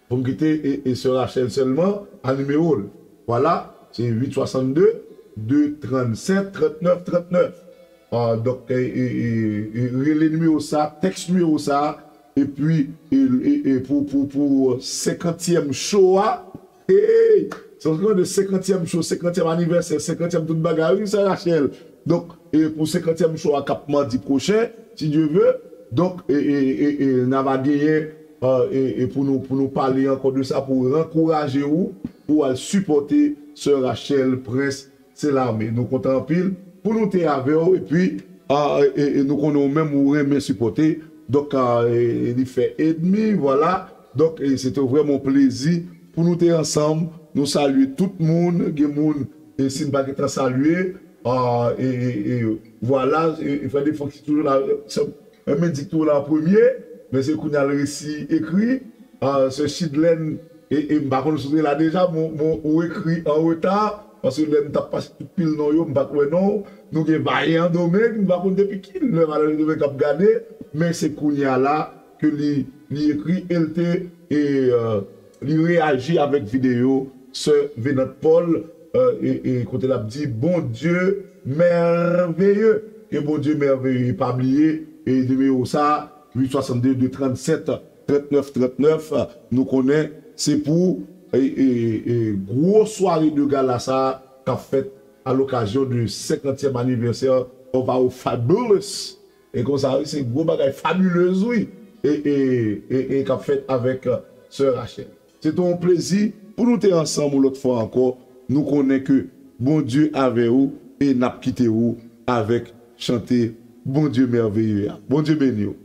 pou m kite, e, e Sè Rachel sèlman, a nimewo l. Vwala, se huit soixante-deux, deux trente-sept, trente-neuf, trente-neuf. A, donk, e, e, e, e, rele nimewo sa, tèks nimewo sa, epi, e, e, e, pou, pou, pou, e, senkantyèm show a, hey! Se yon de senkantyèm show, senkantyèm anivèsè, senkantyèm tout bagay, wi, Sè Rachel. Donk, e, pou senkantyèm show a k ap madi pwochen, si Dye ve, donk, e, e, e, e, n a va genyen, e, e, e, pou nou, pou nou pale ankò de sa, pou ankouraje ou, pou al sipòte Sè Rachel Prince Selame. Nou kontan anpil pou nou te avè w, epi, a, e, e, nou konnen w menm, ou renmen sipòte. Donk, a, e, e, li fè edmi, vwala. Donk, e, se te vrèman yon plezi pou nou te ansanm. Nou salye tout moun. Gen moun, e, si n pa gentan salye, a, e, e, e, vwala, e, e, Frè Defo ki toujou la, e, se, e, men di ki toujou la an premye, men se kounye a l resi ekri, a, Sè Chidlène, e, e, m pa konn si w te la deja, men, men ou ekri an reta, paske lè m t ap pase tout pil non yo, m pa t wè non w. Nou gen Vayan Domeng, m pa konn depi ki lè Vayan Domeng ap gade, men se kounye a la ke li, li ekri, e l te, e, e, li reyaji avèk videyo Sè Venant Paul, e, e, e kote l ap di, Bondye mèveye, ke Bondye mèveye, pa bliye, e nimewo sa, huit soixante-deux, deux trente-sept, trente-neuf, trente-neuf, nou konnen se pou, e, e, e, gwo sware de gala sa k ap fèt a l'occasion de senkantyèm anniversaire of our fabulous. E konsa, wi, se gwo bagay, fabuleuse, wi. E, e, e, e k ap fèt avèk, e, Sè Rachel. Se te yon plezi pou nou te ansanm yon lòt fwa ankò. Nou konnen ke Bondye avè ou e n ap kite ou avèk chante Bondye mèveye a. Bondye beni w.